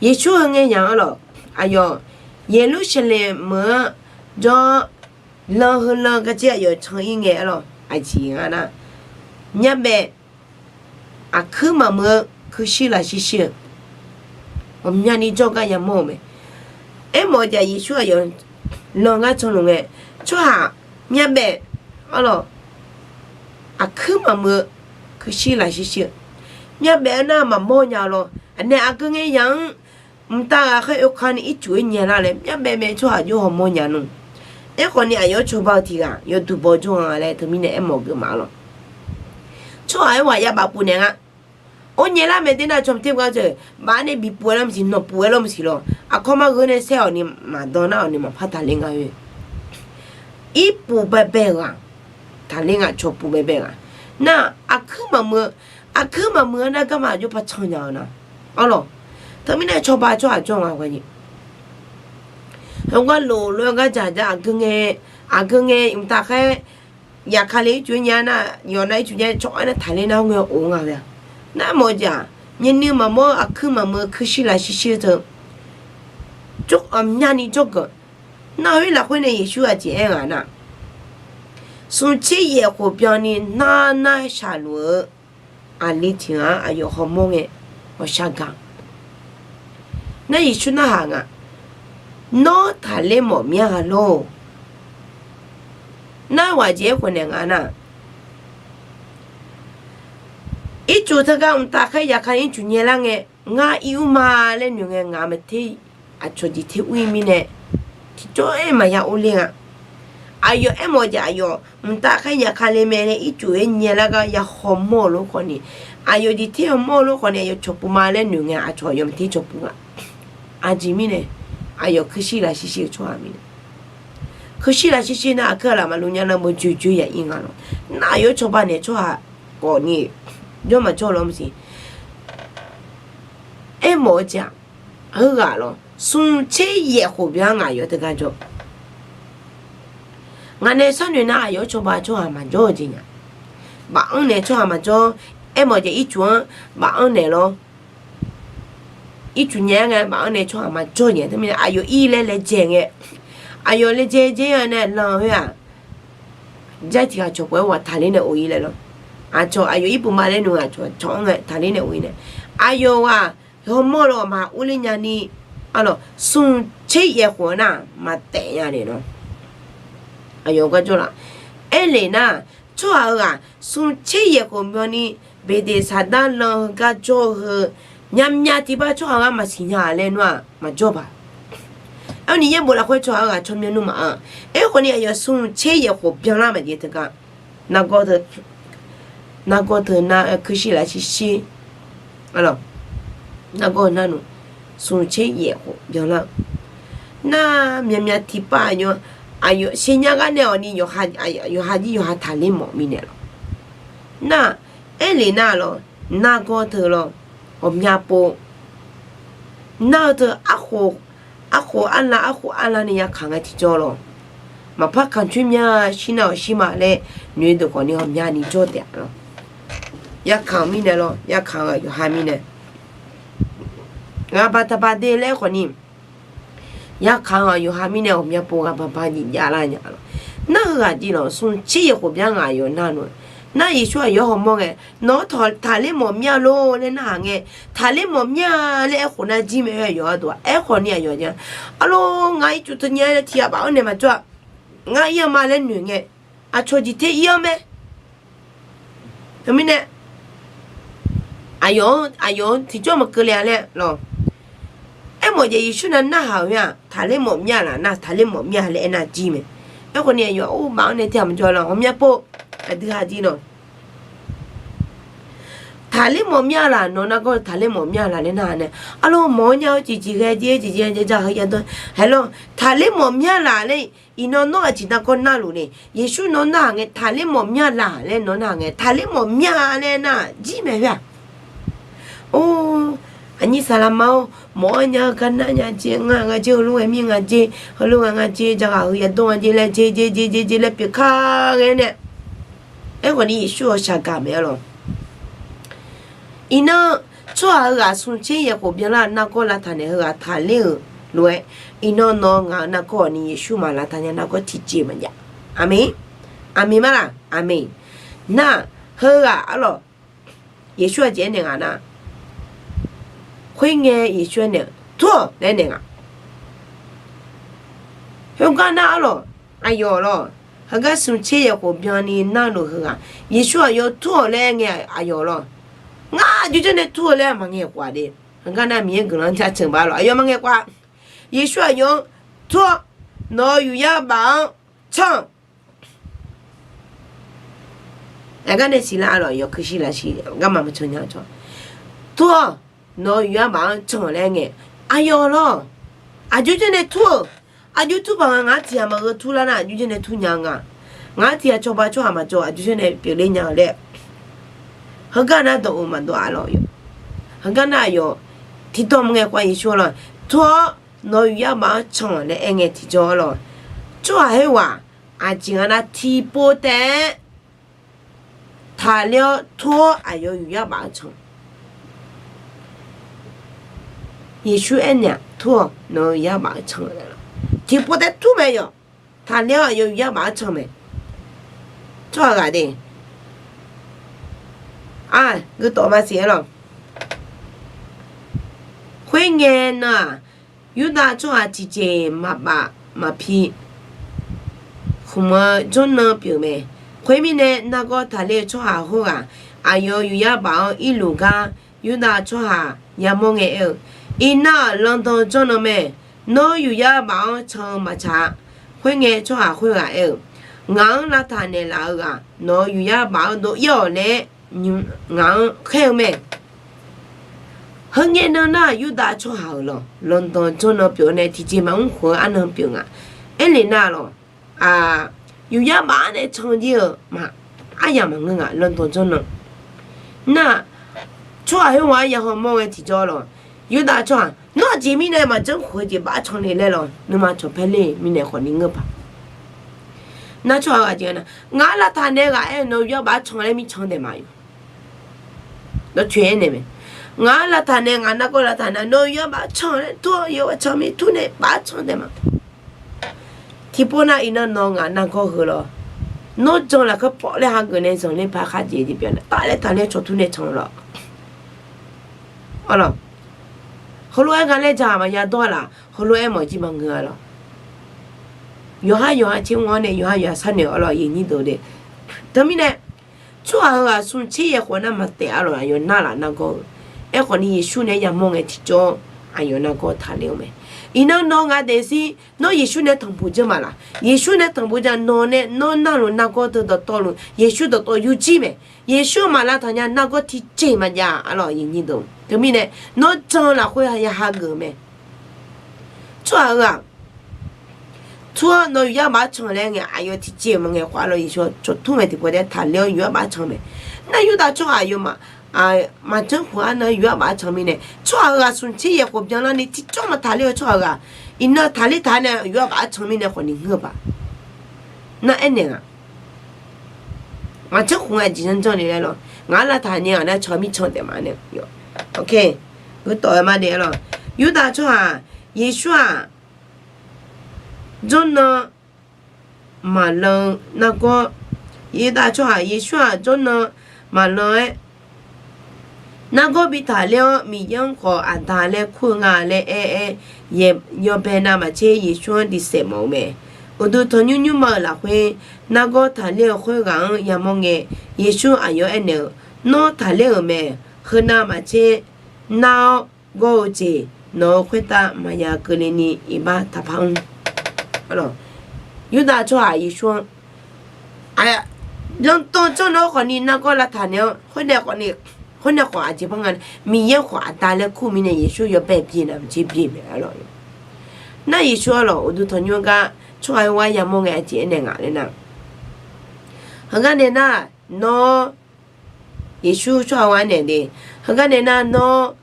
Yeqsur heu ngae yamq-anr lawq, aqyawf Yeqlursaqlaeq meuq-anr jawr-awr, lan heulan gardzer aqyawf can ir ngae arlawq, aqjeq nga nar, myavbaef aqkuir maqmuiq-eu kuirshir lafshir shir-eu ghawqmyani jawrgar yamawr-eu mae. Aermawf-eu jeq Yeqsur aqyawf lan gar canluf ngae, tsawrhaq myavbaef arlawq, aqkuir maqmuiq-eu kuirshir lafshir shir-eu, myavbaef-eu nar maqmawr nya-eu lawr. Aqnae aqgeu ngae yamq-anr mqtav ghaqkhaer oeka ni ircuf-aer nyaelar laer myavbaef baef tsawrhaq jawr hawmawr nya nmr. Aerkhawf ni aqyawf-anr cawba-eu tiq ghaq yawduq baw jawr nga laer teumirnae aermawf geuf ma lawq. Tsawrhaq-aer ghaq ya baf puf naeq nga. Or, nyaelar mae de nar cawq mq ter gar dzaeq baf-ar nae bipuf-aer lar maqsiq, nawqpuf-aer lar maqsiq lawq. Aqkawr mar gheu nae saer-awq ni maqdan nar-awq ni maqpar taqler nga-eu. Irpuf baebae-eu ghaq taqler nga, cawqpuf baebae ghaq. Nar aqkuir maqmuiq-eu, aqkuir maqmuiq-eu nar garma aqjox par can nya-eu nar. Arlawq, teumirnae cawba tsawrhaq jawr nga ghae ni. Heugar lof lof-aer gar dzaqdzaq aqgeu ngae, aqgeu ngae mqtav khaer yaqkale ircuf-aer nya nar, yawqnan ircuf nya cawq-aer nar taqler nar ngae of nga-a. Nar mawf-eu jeq-aq, nyaenuiv maqmawr-eu aqkuir maqmuiq-eu kuirshir lafshir shir-eu teu, jawr ghawqmyani jawrgeuf. Nar khoer lafkhoer nae Yeqsur aqjeq aer nga nar, smq tser yaef khof byanni nar nar shaqluf-eu aqli tiq ghaq-anr aqyawf hawmawr ngae, hawshar gaq. Nar Yeqsur narhaq nga, Nawr taqler mawf mir-a lor? Nar ghaq jeq aerkhof naeq nga nar, ircuf teugar mqtav khaer yaqkale ircuf nyaelar ngae, ngar ir ur ma laer noeq ngae ngaq maqter aqcawq jeq ter ur-ir mirnae, tiqjawr-aer maqya urler nga. Aqyawf aermawf-eu jeq aqyawf mqtav khaer yaqkale mae laer ircuf-aer nyaelar gar ya hawmawr-eu lof-aer khawf ni, aqyawf jeq ter hawmawr-eu lof-aer khawf ni aqyawf cawqpuf ma laer noeq ngae aqcawq aqyawf maqter cawqpuf nga. Aqjeq mirnae, aqyawf kuirshir lafshir shir-eu tsawrhaq mirnae. Kuirshir lafshir shir nar aqkuir aqlaf maqluv nya nar bawjoe joe ya ir nga lawq. Nar aqyawf-anr cawba naeq tsawrhaq khawf ni jawr maqjawr lawr maqsiq. Aermawf-eu jeq-aq, heughaq lawq. Smq tser yaef khof byan ngaq yawf teugar jawr. Ngaq nae sharnoeq nar, aqyawf-anr cawba tsawrhaq maqjawr-eu jeq nya. Baf-anr naeq tsawrhaq maqjawr. Aermawf jeq ircuf-anr baf-anr naeq lawr. Ircuf nya-aer ngae, baf-anr naeq tsawrhaq maqjawr nya. Teumirnae aqyawf ir laer laejae ngae, aqyawf laejae jae-a nae lan khoer-aq, jar tiq ghaq cawq pov-aer ghaq taqler nae of-ir laer lawr. Aqcawq aqyawf ir puq ma laer noeq-aq, cawq-anr ngae taqler nae of-ir nae, aqyawf ghaq hawmawr lawq maq urler nyani, arlawq, smq tser yaef khof nar maqtaef nya le lawr. Aqyawf gar jawr laf. Aerlef nar, tsawrhaq-eu ghaq smq tser yaef khof byanni Beqdeqsaqdar lan heugar jawr-eu heu, myavmyav tiqpav tsawrhaq-eu gar maqsiq nya laer nar-aq maqjawr baq. Aerni yaerbof lafkhoer tsawrhaq-eu ghaq tsawrmyanr nmr maqanr. Aerkhawfni aqyawf smq tser yaef khof byanlar maqjeq teugar. Nargawr teu, nargawr teu nar kuirshir lafshir shir, arlawq, nargawr-eu nar nmr, smq tser yaef khof byanlar-eu nar, myavmyav tiqpav aqyawf, aqyawf shirnya gar nae awqni yawqha jir yawqha taqler mawf mirnae lawq. Nar, aerlef nar lawq, nargawr teu lawr, ghawqmya pov, nar-eu teu arkhof arlav arkhof arlav nae yakaq ngae tiqjawr lawq. Maqpar kamq coer mya shir nar-awq shir ma laer noeqdeuq khawfni ghawqmyani jawr taef-a lawq. Yakaq-euq mirnae lawr, yakaq-eu yawqha mirnae, ghaqbaq taqbaq de laer khawfni, yakaq-eu yawqha mirnae ghawqmya pov ghaqbaq baq nyiq javlar nya lawq. Nar-eu ghaq jeq lawq, smq tser yaef khof byan ngaq yawf nar nmr. Nar Yeqsur aqyawf hawmawr ngae, nawq-anr taqler mawf mya lor laer narhaq ngae, taqler mawf mya laer aerkhof nar jir mae-aer aqyawf gharduq-aq. Aerkhawfni aqyawf nya, arlawq, ngar ircuf teunya-aer tiq ghaq baf-anr naeq maqjawr-a. Ngar ir-a ma laer noeq ngae, aqcawq jeq ter ir-anr mae. Teumirnae aqyawf-anr, aqyawf-anr tiqjawr maqkeuv le-a laer lawq. Aermawf jeq Yeqsur nar narhaq-euq-aq, taqler mawf mya laf nar, taqler mawf mya laer aernar jir mae. Aerkhawfni aqyawf-anr baf-anr naeq tiq ghaq maqjawr lawq, ghawqmya pov, aqdui ha jir lawq. Taqler mawf mya laf, nawq nargawr taqler mawf mya laf laer nar nae, arlawq, mawf-anr nya-eu jeq jeq ghae jer, jeq jeq ja heu ya dawr, haeq lawq, taqler mawf mya laf laer, iqnan nawr aqjeq nargawr narluf ni, Yeqsur nawr narhaq ngae taqler mawf mya laf laer nawr narhaq ngae, taqler mawf mya laer nar jir mae khoer-aq. Or, aqnyir saqlaqma-or, mawf-anr nya-eu gar nar nya jer, ngar nga jer, heulof-aer mir nga jer, heulof nga nga jer, jaghaq heu ya dawr nga jer laer jer jer jer jer jer laer pyeuf kar ghae nae, aerkhawfni Yeqsur-awq shaqgaq mae-a lawq. Iqnan, tsawrhaq heughaq smr tser yaef khof byanlar-eu nargawr lavtaq naeq heughaq taqler-euq lof-aer, iqnan nawq-eu ngaq-eu nargawr-awq ni Yeqsur maq lavtaq nya nargawr tiqjeq maqjav. Aqmeq. Aqmeq ma laq? Aqmeq. Nar, heughaq arlawq, Yeqsur aqjeq aernaeq nga nar, khoerngae Yeqsur aernaeq, Tur-awq laer aernaeq nga. Khoergar nar arlawq, aqyawf lawq, heugar smr tser yaef khof byanni narluf heughaq, Yeqsur aqyawf Tur-awq laer aer ngae aqyawf lawq, ngar aqjox janr nae Tur-eu laer maqngaeq khof-a de. Heugar nar Miqyaer guiqlanq-anr jaceuq ba lawq, aqyawf maqngaeq khof-a. Yeqsur aqyawf-anr, Tur-awq, nawq-eu yuqyar baf-anr canr-awq. Aqgar nae siqlar lawq, yawkuir shir lafshir garma maqcan nya cawq. Tur-awq, nawq-eu yuqyar baf-anr canr-awq laer aer ngae, aqyawf lawq, aqjox janr nae Tur-euq. Aqjox Tur baq nga, ngaq-anr tiq ghaq maqgheu Turlar nar aqjox janr nae Turnya nga. Ngaq-anr tiq ghaq cawba tsawrhaq maqcawv, aqjox janr nae pyeufler nya-eu laer. Heugar nar dawq-euq maqdawq-a lawq. Heugar nar aqyawf tiqdawq maqngaeq khof-a Yeqsur lawq, Tur-awr, nawq-eu yuqyar baf-anr canr-awq laer aer ngae tiqjawr lawq. Tsawrhaq khoerghaq aqjeq nga nar tiqpov taef-aer taqler-awr Tur-awr aqyawf yuqyar baf-anr canr. Yeqsur aernaeq-aq, Tur-awq, nawq-eu yuqyar baf-anr canr-awq. Tiqpov taef-aer Tur mae yawq. Taqler-awr aqyawf yuqyar baf-anr canr mae. Tsawrhaq ghaq de. Aq, geutawf maqsiq-aer lawq. Khoerngae nan-aq, Yurdav tsawrhaq tiqjeq maqbaf maqpi khmq-eu jawrnan pyeuf mae. Khoermirnae, nargawr taqler-eu tsawrhaq khoerghaq aqyawf yuqyar baf-anr irluf gar Yurdav tsawrhaq yamawr ngae aer-eu, Iqnan-aq, landan jawrnan mae. Nawr yuqyar baf-anr can-eu maqtsaq-a. Khoerngae, tsawrhaq khoerghaq aer-eu, Ngaq-anr lavtaq naeqlaf-eu ghaq nawq-eu yuqyar baf-anr dov-ir-awq laer ngaq-anr khaer-eu mae. Heungae nan nar, Yurdav tsawrhaq-euq lawq, landan jawrnan pyeuf-eu nae tiqjeq maqmr khof-eu arnan pyeuf nga. Aerlef nar lawq, yuqyar baf-anr nae can jir-eu ma, aryamq maqngeur nga, landan jawrnan. Nar, tsawrhaq khoerghaq-anr ya hawmawr ngae tiqjawr lawq, Yurdav tsawrhaq Nawr aqjeq mirnae maqjanr khof-eu jeq baf-aer can le laer lawq. Nuima cawq paer ler mirnae khawfni ngeur paq. Nar tsawrhaq ghaq jeq-a nar, ngaq-anr lavtaq nae ghaq aer-eu nawr yawr baf-aer can laer mircan daef ma yawq. Nawr coeq-aer naeq mae. Ngaq-anr lavtaq nae, ngaq nargawr lavtaq nae nawr yawr baf-aer can laer tur-awr yawr baf-aer can mir tur nae baf-aer can daef ma. Tiqpov nar iqnan nawr ngaq nargawr heu lawr. Nawr jan lafkhoer pawf laer hageuf nae zanqler paq khar jeq jeq pyeuf nae taf laer taqler cawq tur nae can lawq. Arlawq, heulof-aer nga laer ja maqya dawr-a laf, heulof-aer mawf jir maqngeur-a lawq. Yawqhar yawqha tser mr-awr nae yawqhar yawqha sharnoeq arlawq, aqyuif aqnyir deuq de. Teumirnae, tsawrhaq heughaq smr tser yaeq khof nar maqtaef arlawq, aqyawf nar laf nargawr-eu. Aerkhawfni Yeqsur nae yamawr ngae tiqjawr aqyawf nargawr taqler-eu mae. Iqnan nawr nga daefzir nawr Yeqsur nae tanqpuq janr ma laf. Yeqsur nae tanqpuq janr nawq nae nawr narluf nargawr teu dawqtawvluf Yeqsur dawqtawv yurjir mae. Yeqsur-anr maqlavtaq nya nargawr tiqjeq maqjav arlawq, aqyuif aqnyir deuq. Teumirnae nawr jan lafkhoer ya hageuf mae. Tsawrhaq heughaq tur-awr nawr yawr baf-aer can laer ngae aqyawf tiqjeq maqngaeq khawf arlawq, Yeqsur cawq tur ngae tiqpov taef taqler-awr yawr baf-aer can mae. Nar Yurdav tsawrhaq aqyawfmaf maqjanr khof-anr nar yawr baf-aer can mirnae tsawrhaq heughaq smr tser yaeq khof byanlarni tiqjawr maqtaqler-eu tsawrhaq heughaq iqnan taqler taq nae yawr baf-aer can mirnae khawfni ngeur-eu paq. Nar aernaeq-aq, maqjanr khof ngae aqjeq janrjanr le laer lawq. Ngaq-anr lavtaq nae ghaq nar can mircan taef ma nae. Geutawf-aer ma de arlawq. Yurdav tsawrhaq Yeqsur-aq jawrnan maqlan-eu nargawr, Yurdav tsawrhaq Yeqsur-aq jawrnan maqlan-aer nargawr bi taqler-awr Miqyaer-anr khawf aqda laer kur-eu nga laer aer-aer, yawbae navmaqtser Yeqsur-anr diqsaef mawf-eu mae. Uqduq tanqnymr nymrma-euq lafkhoer nargawr taqler-eu khoerghaq-anr yamawr ngae, Yeqsur aqyawf-anr aernaeq-eu, Nawr taqler-euq mae. Heu navmaqtser nar-awr gawr-eu jeq nawq-euq khoertav maqya keuvle ni iqbax taqpar mr. Yurdav tsawrhaq Yeqsur-anr lantan janr nawr khawfni nargawr lavtaq naeq-awr khoernae khawfni, khoernae khawf aqjeq par nga nae Miqyaer khawf aqda laer kur mirnae Yeqsur yawbae bye navmaqtser bye mae arlawq. Nar Yeqsur arlawq uqduq tanqnymr gar tsawrhaq-aer gharduq yamawr ngae aqjeq aernaeq ngaq laer nar, heugar nae nar nawr Yeqsur tsawrhaq-anr aernaeq de, heugar nae nar nawr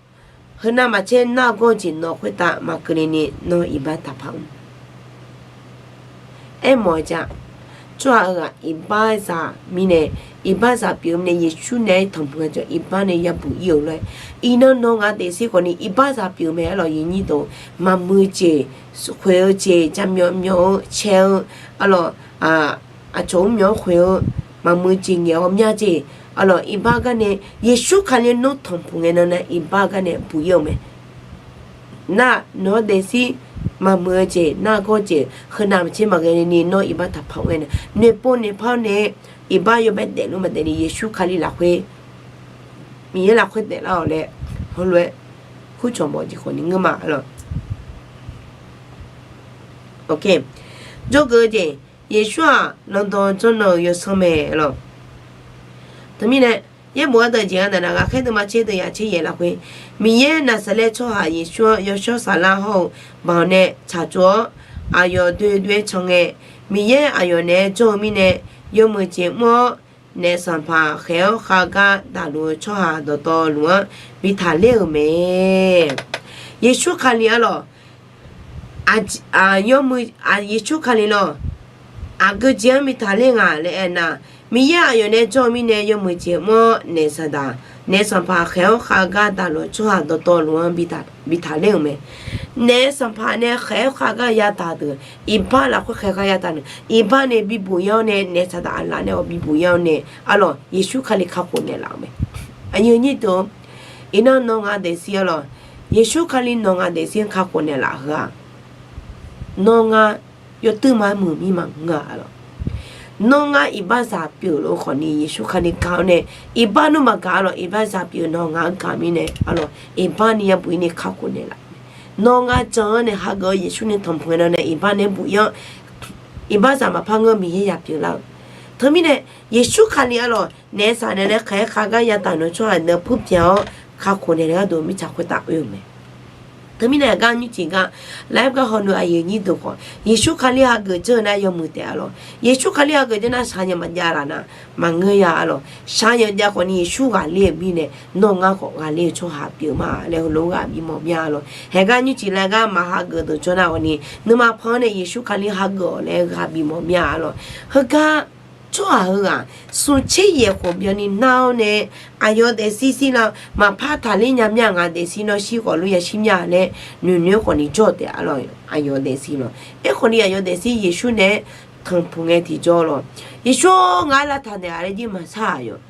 heu navmaqtser nar-eu gawr-eu jeq nawq khoertav maqkeuvle ni nawr iqbax taqpar mr. Aermawf-eu ja, tsawrhaq heughaq iqbaxzaq mirnae, iqbaxzaq pyeuf-eu mirnae Yeqsur nae-aer tanqpuq ngae jawr iqbax nae yabuq ir-euq lof-aer, iqnan nawq ngaq daefzir khawfni iqbaxzaq pyeuf mae arlawq, aqyuif aqnyir deuq. Maqmuiq-eu jeq, khoeq-eu jeq, jaqmyawf myawf-eu cae-eu arlawq, aqcawq mr myawf-anr khoeq-eu maqmuiq-eu jeq ngaeq-awr myav jeq arlawq iqbax gar nae Yeqsur Kali nawr tanqpuq ngae nan nae iqbax gar nae buq ir-eu mae. Nar nawq-anr daefzir maqmuiq-eu jeq nar gawr jeq heu navmaqtser maqghae ni nawr iqbax taqpar ngae nae noeqpov noeqpar-awr nae iqbax yawbae daefluf maqdaef ni Yeqsur Kali lafkhoer Miqyaer lafkhoer daeflar-awq laer heulof-aer kurcawq mawf jeq khawfni ngeur ma arlawq. Jawrgeuf-eu jeq, Yeqsur-aq landan janrnan-euq yawsanr mae arlawq. Teumirnae yaerbof-aer deuq jeq-anr daqdaq ghaqkhaer deuvma tser deuq yaf tser yaeq lafkhoer, Miqyaer Naqsaqlaer tsawrhaq Yeqsur-anr yawshawr saflar hawr-eu baoq nae tsaqtsov-awr, aqyawf doe doe-aer can ngae, Miqyaer aqyawf naeq-aer jawr-eu mirnae, yawmuiq jeq mr-awr, naef sanqpaq khaeq-awr khargar daqluf-eu tsawrhaq dawqtawvluf-anr bi taqler-euq mae. Yeqsur Kali arlawq, yawmuiq, Yeqsur Kali lawq, aqgeujeq-anr bi taqler nga laer aernar, Miqyaer aqyawf naeq-aer jawr-eu mirnae yawmuiq jeq mr-awr naef saqdaq, naef sanqpaq khaeq-awr khargar daqluf-eu tsawrhaq dawqtawvluf-anr bi taqler-euq mae. Naef sanqpaq nae khaeq-awr khargar yadaq deuq, iqbax lafkhoer khaeq gar yadaq deuq, iqbax nae bibuq ir-awr nae naef saqdaq aqlaf nae-awq bibuq ir-awr nae arlawq Yeqsur Kali kakhof naeqlaf-euq mae. Aqyuif aqnyir deuq, iqnan nawq ngaq daefzir arlawq, Yeqsur Kali nawq ngaq daefzir-anr kakhof naeqlaf heu-aq, nawr ngar yawtuirma muiq mir maqngeur-a arlawq. Nawr ngar iqbaxzaq pyeuf lof-eu khawfni Yeqsur Kali gaq-awr nae, iqbax nmr maqgaq arlawq, iqbaxzaq pyeuf nawq ngaq-anr gaq mirnae arlawq, iqbax ni yabuq ir ni kakhof naeqlaf mae. Nawr ngar jan-anr nae hageuf-awr Yeqsur nae tanqpuq-aer nan nae iqbax nae buq ir-awr, iqbaxzaq maqpar ngeur Miqyaer yaq pyeuflar-eu. Teumirnae Yeqsur Kali arlawq naef saqdaq nae khaeq-aer khargar yadaq-euq tsawrhaq deuq purbyan-awr kakhof naeq-eu gharduq mirtsaq khoertav oe-euq mae. Teumirnae aqgar nymrcif gar, lafgar hawnuiv aqyuif aqnyir deuq khawf, Yeqsur Kali hageuf dzeur-eu nar yawmuiq taef-a lawq. Yeqsur Kali hageuf dzeur nar shaqyanq maqjav laf nar, maqngeur ya-a lawq. Shaqyanq jav khawfni Yeqsur ghaqler-euq mirnae, nawr ngar khawf ghaqler-eu tsawrhaq pyeuf ma laer heulof-aer ghaq bimawr mya-a lawq. Haeqgar nymrcif lafgar maqhageuf deuq jawr nar khawfni, nuima panr nae Yeqsur Kali hageuf-awq laer ghaq bimawr mya-a lawq. Heugar tsawrhaq heughaq smq tser yaef khof byanni nar-awr nae, aqyawf daefzir shir lar, maqpar taqler nya mya, ngaq daefzir nawr shir khawf lof yashir mya laer noeqnoeq-aer khawfni jawr taef-a lawq. Aqyawf daefzir lawq. Aerkhawfni aqyawf daefzir Yeqsur naeq-aer tanqpuq ngae tiqjawr lawq. Yeqsur-or, ngaq-anr lavtaq naeq-a laer jir maqsar-aq yawq.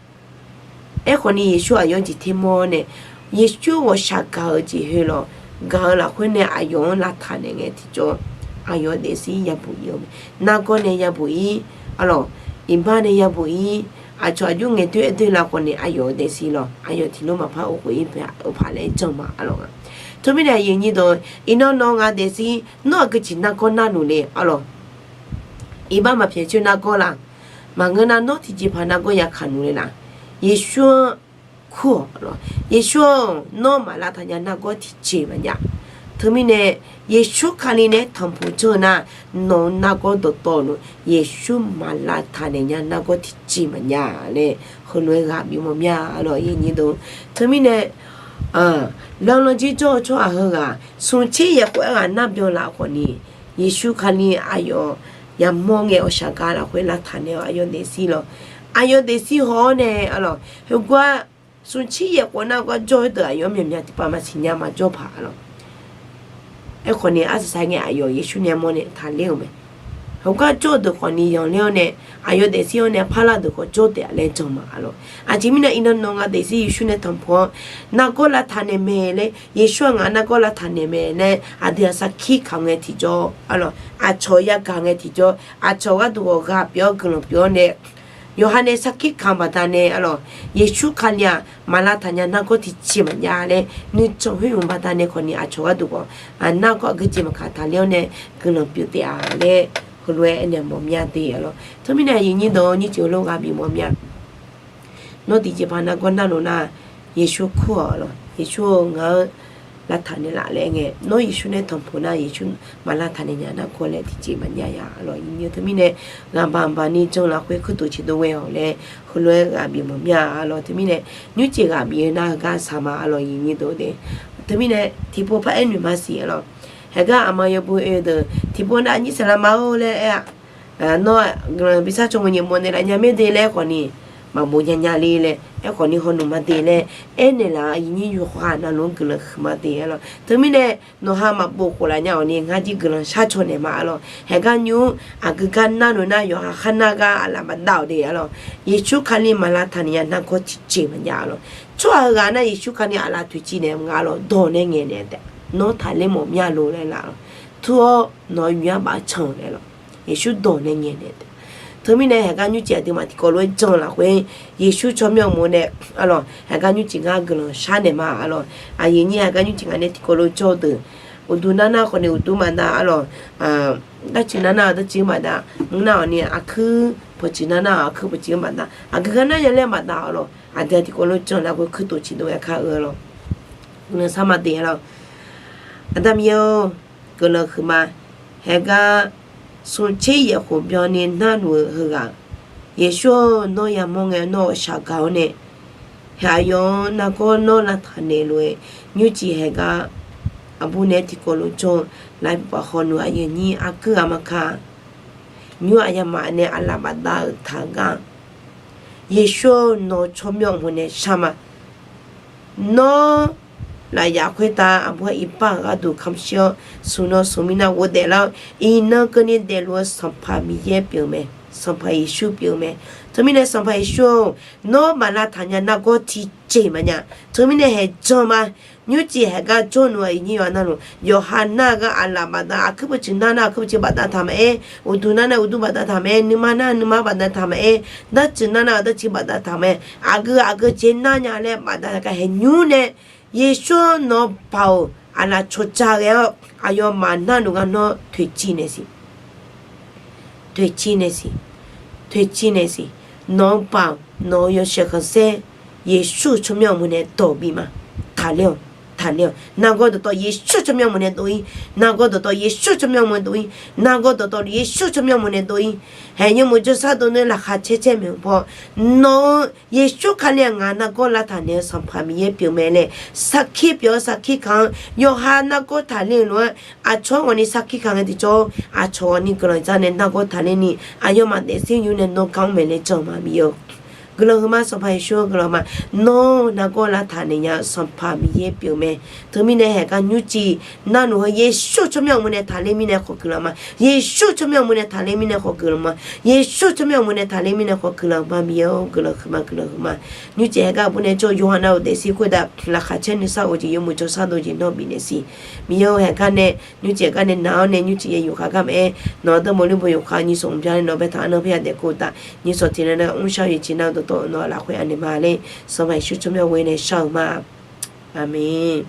Aerkhawfni Yeqsur aqyawf-anr jeq termawr nae, Yeqsur ghawqshaq gaq-eu jeq heulof, gaq-eu lafkhoer nae aqyawf-anr lavtaq naeq ngae tiqjawr, aqyawf daefzir yabuq ir-eu mae. Nargawr nae yabuq ir, aqlawq, iqbax nae yabuq ir, aqcawq aqjox ngaeqdoer aerdoer lavkhawf nae aqyawf-euq daefzir lawq, aqyawf tiqlof maqpar of khof ir paq laer jan ma-a lawq. Teumirnae aqyuif aqnyir deuq, iqnan nawr ngaq daefzir nawr aqgeu jeq nargawr narluf le-a lawq. Iqbax maqpyaeq coer nargawr la. Maqngeur nar nawr tiqjeqpaq nargawr yakaq luf le laf. Yeqsur-anr kur-awq lawq. Yeqsur-or, nawr maq lavtaq nya nargawr tiqjeq maqjav. Teumirnae Yeqsur Kali nae-aer tanqpuq janr-eu nar, nawq-eu nargawr dawqtawvluf Yeqsur maq lavtaq naeq nya nargawr tiqjeq maqjav laer heulof-aer ghaq bimawr mya-a lawq. Teumirnae lanlan jir jawr-eu tsawrhaq heughaq smq tser yaef khof-aer ghaq nar byan laf khawfni, Yeqsur Kali aqyawf yamawr ngae ghawqshaq gaq lafkhoer lavtaq naeq-awr aqyawf daefzir lawq. Aqyawf daefzir haw-awr nae-a lawq, heugar smq tser yaef khof nar gar jawr-eu deuq aqyawf-anr myaqmyaq tiqpav maqsiq nya maqjawr paq-a lawq. Aerkhawfni arsaq saq ngae aqyawf Yeqsur nae mawr nae taqler-euq mae. Heugar jawr-eu deuq khawfni yanqler-awr nae, aqyawf daefzir-awr nae parlar deuq khawf jawr taef-a laer jan ma-a lawq. Aqjeq mirnae iqnan nawq ngaq daefzir Yeqsur nae tanqpuq-awr nargawr lavtaq naeq mae laer, Yeqsur-aq ngaq nargawr lavtaq naeq mae laer aqdui-aq sarkir kamq ngae tiqjawr-a lawq. Aqcawq yagaq ngae tiqjawr, aqcawq gharduq ghawqghaq pyeuf-awr guiqlanq pyeuf-awr nae, yawqha nae sarkir kamq baqdanae-a lawq, Yeqsur Kali-aq maq lavtaq nya nargawr tiqjeq maqjav laer nuijan khoer hmq baqdanae khawfni aqcawq gharduq khawf, aq nargawr aqgeu jeq maqkaq taqler-awr nae guiqlanq pyeuf taef-a laer heulof-aer aernaeq mawf mya de-a lawq. Teumirnae aqyuif aqnyir deuq-or, nymrcif heulof ghaq bimawr mya. Nawr tiqjeqpaq nargawr narluf nar, Yeqsur kur-awq lawq. Yeqsur-or, ngaq-anr lavtaq naeq laf laer ngae, nawr Yeqsur nae tanqpuq nar Yeqsur maq lavtaq naeq nya nargawr laer tiqjeq maqjav ya-a lawq. Teumirnae ghaq baq baqni jan lafkhoer kuirtof ciqdov ghae-awq laer heulof-aer ghaq bimawr mya-a lawq. Teumirnae nymrcif ghaq bif-eu nar heugar saq ma-a lawq. Teumirnae tiqpov paraer noeq maqsiq-a lawq. Haegar aqma yawbui oe-eu deuq tiqpov nar aqnyir saqlaq ma-or laer aer-a. Nawr guiqlanq bi sar caw ngae nyiq mawf naeqlaf nya mae de laer khawfni, maqbof nya nya le laer aerkhawfni hawnuiq ma de laer aernaeq laf-a. Aqyuif aqnyir yawqghaq navluf-anr guiqlanq huiq ma de-a lawq. Teumirnae nawqha maqbof khof laf nya-awq ni ngar jir guiqlanq shar caw naeq ma-a lawq. Haegar nymr aqgeu gar narluf nar yawqha khar nar gar aqlaf maqdav-awq de-a lawq. Yeqsur Kali maq lavtaq naeq nya nargawr tiqjeq maqjav-a lawq. Tsawrhaq heughaq nar Yeqsur Kali aqlaf toeqciv naeq nga lawq. Dawq nae ngaeq naeq taef, nawr taqler mawf mya lo laer laf-a lawq. Tur-awr nawq-eu nymq-anr baf can-eu laer lawq. Yeqsur dawq nae ngaeq naeq taef. Teumirnae haegar nymrcif aqduimaf tiqkawv lof-aer jan lafkhoer, Yeqsur tsawrmyanr uqmov nae-a lawq, haegar nymrcif ngar guiqlanq shar naeq ma-a lawq. Aqyuif aqnyir haegar nymrcif ngaq nae tiqkawv lof jawr-eu deuq, uqduq nar nar khawfni uqduq maqdav-a lawq. Darciq nar nar-eu darciq-anr maqdav, mr nar-awq ni aqkuir pawqciq nar nar-eu aqkuir pawqciq-anr maqdav, aqgeu gar nar ya laer maqdav-a lawq. Aqdui-aq tiqkawv lof jan lafkhoer kuirtof ciqdov ghae kar-eu-a lawq. Guiqlanq shar ma de-a lawq. Aqda Miqyaer-or, guiqlanq huiqma. Haegar smq tser yaef khof byanni narluf-eu heughaq, Yeqsur-or, nawr yamawr ngae nawr ghawqshaq gaq-awr nae, haeq aqyawf-anr nargawr nawr lavtaq naeq lof-aer, nymrcif haegar aqbur naeq-aer tiqkawv lof jawr-eu lafpaq hawnuiq aqyuif aqnyir aqkuir ghaq ma ka, nymr aqyawfmaf nae aqlaf bafdav-euq taq gar, Yeqsur-or, nawq-eu tsawrmyanr uqmov nae shar ma. Nawr lafyaf khoertav aqbur-aer iqbax-euq gharduq kamq shir-awr, smq nan smq mirnav ghofdaef lar-awr, iqnan keuvni daefluf-eu Sanqpaq Miqyaer pyeuf-eu mae. Sanqpaq Yeqsur pyeuf-eu mae. Teumirnae Sanqpaq Yeqsur-or, nawr maq lavtaq nya nargawr tiqjeq maqnya. Teumirnae haeq jan ma. Nymrcif haeq gar jawrluf-eu aqyuif aqnyir yawqha navluf, yawqha nar-eu gar aqlaf bafdav, aqkuir pawqciq nar nar aqkuir pawqciq bafdav taq maqaer, uqduq nar nar uqduq bafdav taq maqaer, nuima nar nuima bafdav taq maqaer, darciq nar nar-eu darciq bafdav taq maqaer, aqgeu aqgeu jeq nar nya laer bafdav taq gar haeq nymr nae, Yeqsur-or, nawq-eu baoq aqlaf cawqja ghae-awr aqyawfmaf narluf gar nawr toeqciv naeq siq. Toeqciv naeq siq. Toeqciv naeq siq. Nawq-eu baoq, nawq-eu yawshaef khanqsaer, Yeqsur-euq tsawrmyanr uqmov nae dawq bif ma. Taqler-awq. taqler-awq. Nargawr dawqtawv Yeqsur tsawrmyanr meuq nae dov-ir. Nargawr dawqtawv Yeqsur tsawrmyanr meuq nae dov-ir. Nargawr dawqtawv Yeqsur tsawrmyanr meuq nae dov-ir. Haeq yawmuiq jawrshar dov nae laqkhaq caer caer maeq-eu paw, nawq-eu Yeqsur Kali-aq ngaq nargawr lavtaq naeq-eu Sanqpaq Miqyaer pyeuf mae laer sarkir pyeuf-awr sarkir kaq-anr yawqha nargawr taqler-eu lof-aer aqcawq-anr ghawqni sarkir kaq ngae tiqjawr, aqcawq ghawqni guiqlanq dzar nae nargawr taqler ni aqyawfmaf daefzir yur nae nawr gar mr maeq laer jan-eu ma Miqyaer-eu. Guiqlanq huiqma Sanqpaq Yeqsur-eu guiqlanq ma. Nawr nargawr lavtaq naeq nya-eu Sanqpaq Miqyaer pyeuf mae. Teumirnae haeq gar nymrcif navluf heu Yeqsur tsawrmyanr meuq nae taqler mirnae khawf guiqlanq ma. Yeqsur tsawrmyanr meuq nae taqler mirnae khawf guiqlanq ma. Yeqsur tsawrmyanr meuq nae taqler mirnae khawf guiqlanq ma Miqyaer-eu. Guiqlanq huiqma guiqlanq huiqma. Nymrcif haeq gar aqbur nae jawr yawqha navluf daefzir khoertav laqkhaq caer nuisar-eu jeq yawmuiq jawrshar dov jeq nawr bifnaeq siq. Miqyaer-eu haeq gar nae nymrcif haeq gar nae naq-awr nae nymrcif yaeq yuf khaq gar maqaer, nawq-anr dawrmawr lmr bo yuf khaq nyiq sawq mqbya nae nawq baetaq arnan parya daef keuv uqtaf nyiq sawq tiq nan nar mrshar-eu jeq tiq nan dawqtawv nawq-eu lafkhoer anaeq ma laer Sanqpaq Yeqsur tsawrmyanr ghoe nae shar-eu ma. Aqmeq.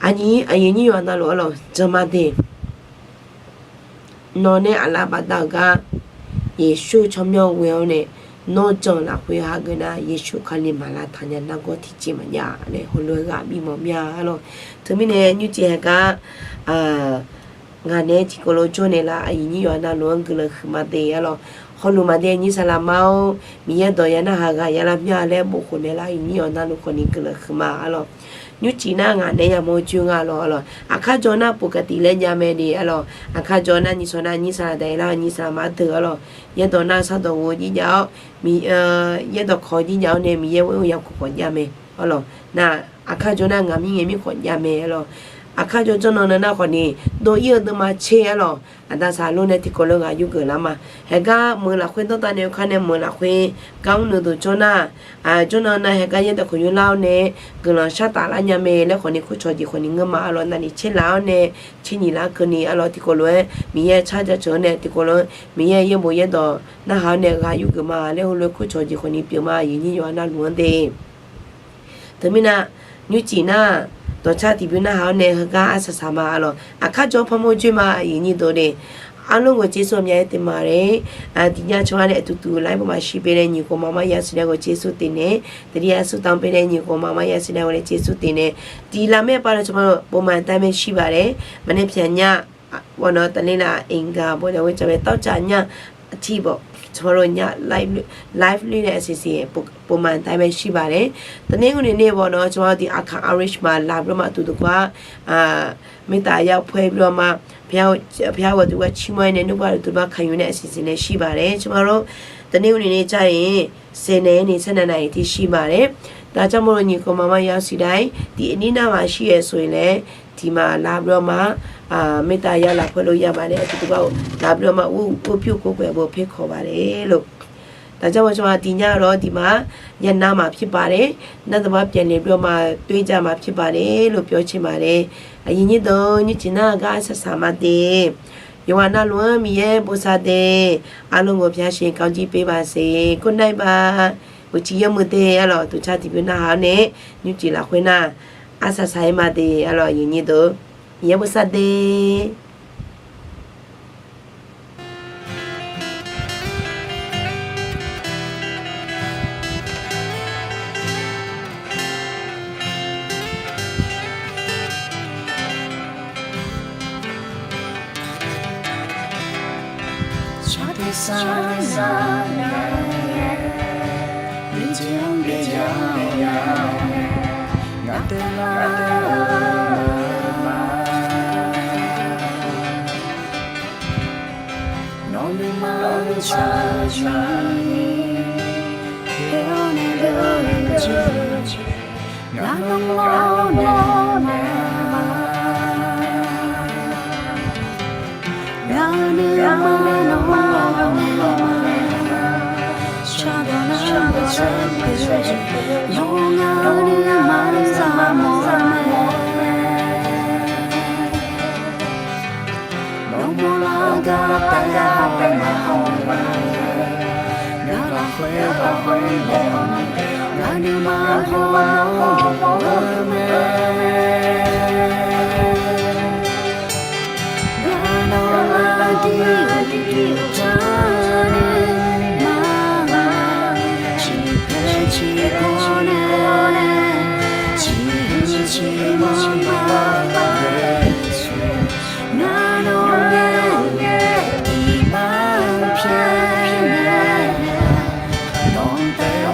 Aqnyir aqyuif nyir yawqha navluf arlawq janma de. Nawq nae aqlaf bafdav-euq gar Yeqsur tsawrmyanr ghoe-awr nae nawr jan-eu lafkhoer hageuf nar Yeqsur Kali maqlavtaq nya nargawr tiqjeq maqjav laer heulof-aer ghaq bimawf mir-a arlawq. Teumirnae nymrcif haeq gar ngaq naeq-aer tiqkawv lof jawr naeqlaf aqyuif nyir yawqha navluf-anr guiqlanq huiqma de arlawq. Hawluf maqde nyir saqlaq ma-or, Miqyaer dawq ya narhaq ghaq ya lar mya laer bof khof naeqlaf aqyuif nyir yawqha navluf khawfni guiqlanq huiqma arlawq. Nymrcif nar ngaq naeq-aer yamawr joe nga lawq arlawq. Aqkar jawr nar ปกติ laer jav mae de arlawq. Aqkar jawr nar nyiq sawq nar nyir saqlaq daef lar nyir saqlaq ma deuq arlawq. Yaerdawq nar sardawq ghoe jir jav-awr, yaerdawq kawq jir jav-awr nae Miqyaer ghoer-eu yakuq khawf jav mae arlawq. Nar aqkar jawr nar ngaq mir ngae mir khawf jav mae arlawq. Aqkar jawr janr nan nan nar khawfni dov-ir-eu deuvma tser arlawq. Aqda saqlor nae tiqkawv lof ghaq yurgeuf lar ma. Haeq gar meuq lafkhoer dawrtav nae-eu kar nae meuq lafkhoer gar mr nuiduq jawr nar, jawr nan nan haeq gar yaerdawq kawq yur lar-awr nae guiqlanq shar taf lar nya mae laer khawfni kurcawq jeq khawfni ngeur ma arlawq. Navni tser laf-awr nae tser nyiq laf keuvni arlawq tiqkawv lof-aer Miqyaer car jaceuq-awr nae tiqkawv lof-aer Miqyaer yaerbof yaerdawq narhaq-awr nae ghaq yurgeuf ma laer heulof-aer kurcawq jeq khawfni pyeuf ma aqyuif nyir yawqha navluf-anr de. Teumirnae nymrcif nar dawqcar tiqbymr narhaq-awr nae heugar arsaq saq ma arlawq. Aqkar jawr parmawr joe ma aqyuif nyir deuq de. Arlawr ghawqjeq sur aqmya-aer teq ma re. Tiqnya cawba nae aqtuqtuq laf-aer bawma shir pyeuf nae nyiq khof maqmar yasiq nae ghawqjeq sur teq nae, taqli yasiq tanq pyeuf nae nyiq khof maqmar yasiq nae ghawqjeq sur teq nae, tiq laf maer pav laf cawba-eu bawma dae mae shir baq re. Maqnae pyaq nya bawq nawq taqler laf အင်္ဂါ bawq nawq ghoe cawba-aer သောကြာ nya tiq bawq cawba-eu nya live လွှင့် nae aqsiq siq bawma dae mae shir baq re. Taqler ghoe nae nae bawq nawq cawba-eu tiq aqkaq အင်္ဂါ ma laf bawma tuqtuq gar မေတ္တာ ya paw bawma ဘုရားဝတ်ပြု ချီးမွမ်း nae nuirbav laftuq bar kaq yuf nae aqsiq siq nae shir baq re cawba lor. Taqler ghoe nae nae jar-iq saeqnaeq-aer ni saernaeq naeq-iq tiq shir baq re. Daqcar mawr lo nyiq khof maqmar yasiq dae tiq aqnyir nar maqshir-aer soq-iq laer tiq ma laf bawma မေတ္တာ ya laf paw lo ya baq nae aqtuqtuq gar-eu laf bawma ur pyur kov khaeq bo paer kawq baq re lor. Daqcar mawr cawba tiq nya lor tiq ma ya nar maqpir baq re. Nar dawqma pyaeqnaeq bawma toer ja maqpir baq re lor pyawr cae ma re. Aqyuif nyir deuq nymrcif nar gar arsaq saq ma de. Yawqghaq navluf-anr Miqyaer bosav de. Arlawr ghawqpyaq sheuq kawv jir pyeuf baq seq. Good night baq. Uqcif yawmuiq de arlawq. Dawqcar tiqbymr narhaq-awr nae nymrcif lafkhoer nar arsaq saq-aer ma de arlawq aqyuif nyir deuq. Miqyaer bosav de.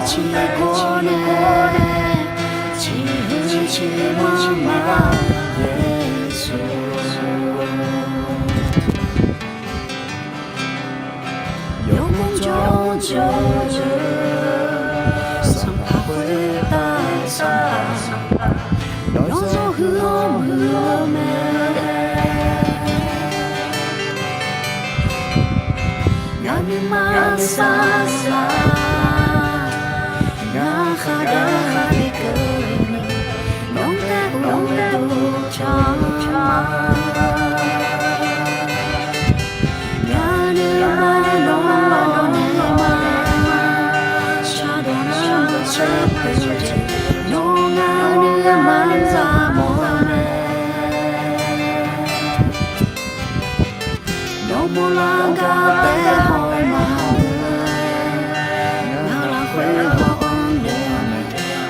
ciqgor nae, ciqhuiq ciqmanq ma, Yeqsur. Yawmuiq jawrjawr-eu Sanqpaq khoertav Sanqpaq, yawzanr huiq-awr muiq-eu mae. Ngaq nuima saqlaq, ngaq khaqdeuq-anr bikeuv-eu, nawr taef-aer uqduq cawq ma. Ngaq nuima nawr nae ma, shardawq nar-eu tserpoeq jeq, nawr ngaq nuima zaqmawf mae. Nawr mawrlar gar taef haw ma-eu, ngaq lafkhoer haw-anr nae,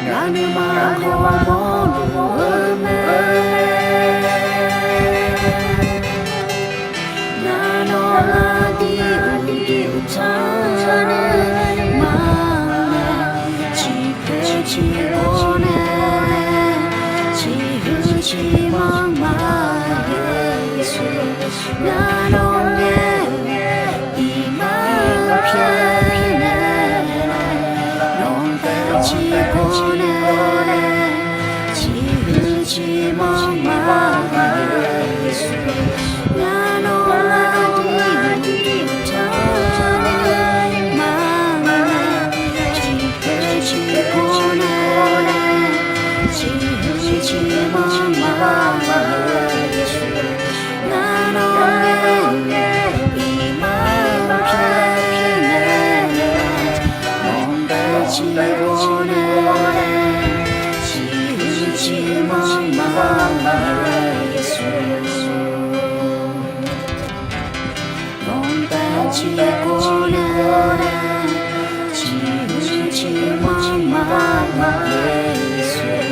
ngaq nuima khawf mawrluf-eu mae. Ngaq nawq-anr aqdui uqduq taq-eu ma, ciqpoeq ciqgor nae, ciqhuiq ciqmanq ma, Yeqsur. Ngaq nawq ngae-eu iqbax pyaeqnaeq, nawq taef ciqgor nae, ciqhuiq ciqmanq ma, Yeqsur. Ngaq nawq-anr aqdui uqduq taq-eu ma, ciqpoeq ciqgor nae, ciqhuiq ciqmanq ma, Yeqsur. Ngaq nawq ngae-eu iqbax pyaeqnaeq, nawq taef ciqgor nae, ciqhuiq ciqmanq ma, Yeqsur. Nawq taef ciqgor nae, ciqhuiq ciqmanq ma, Yeqsur.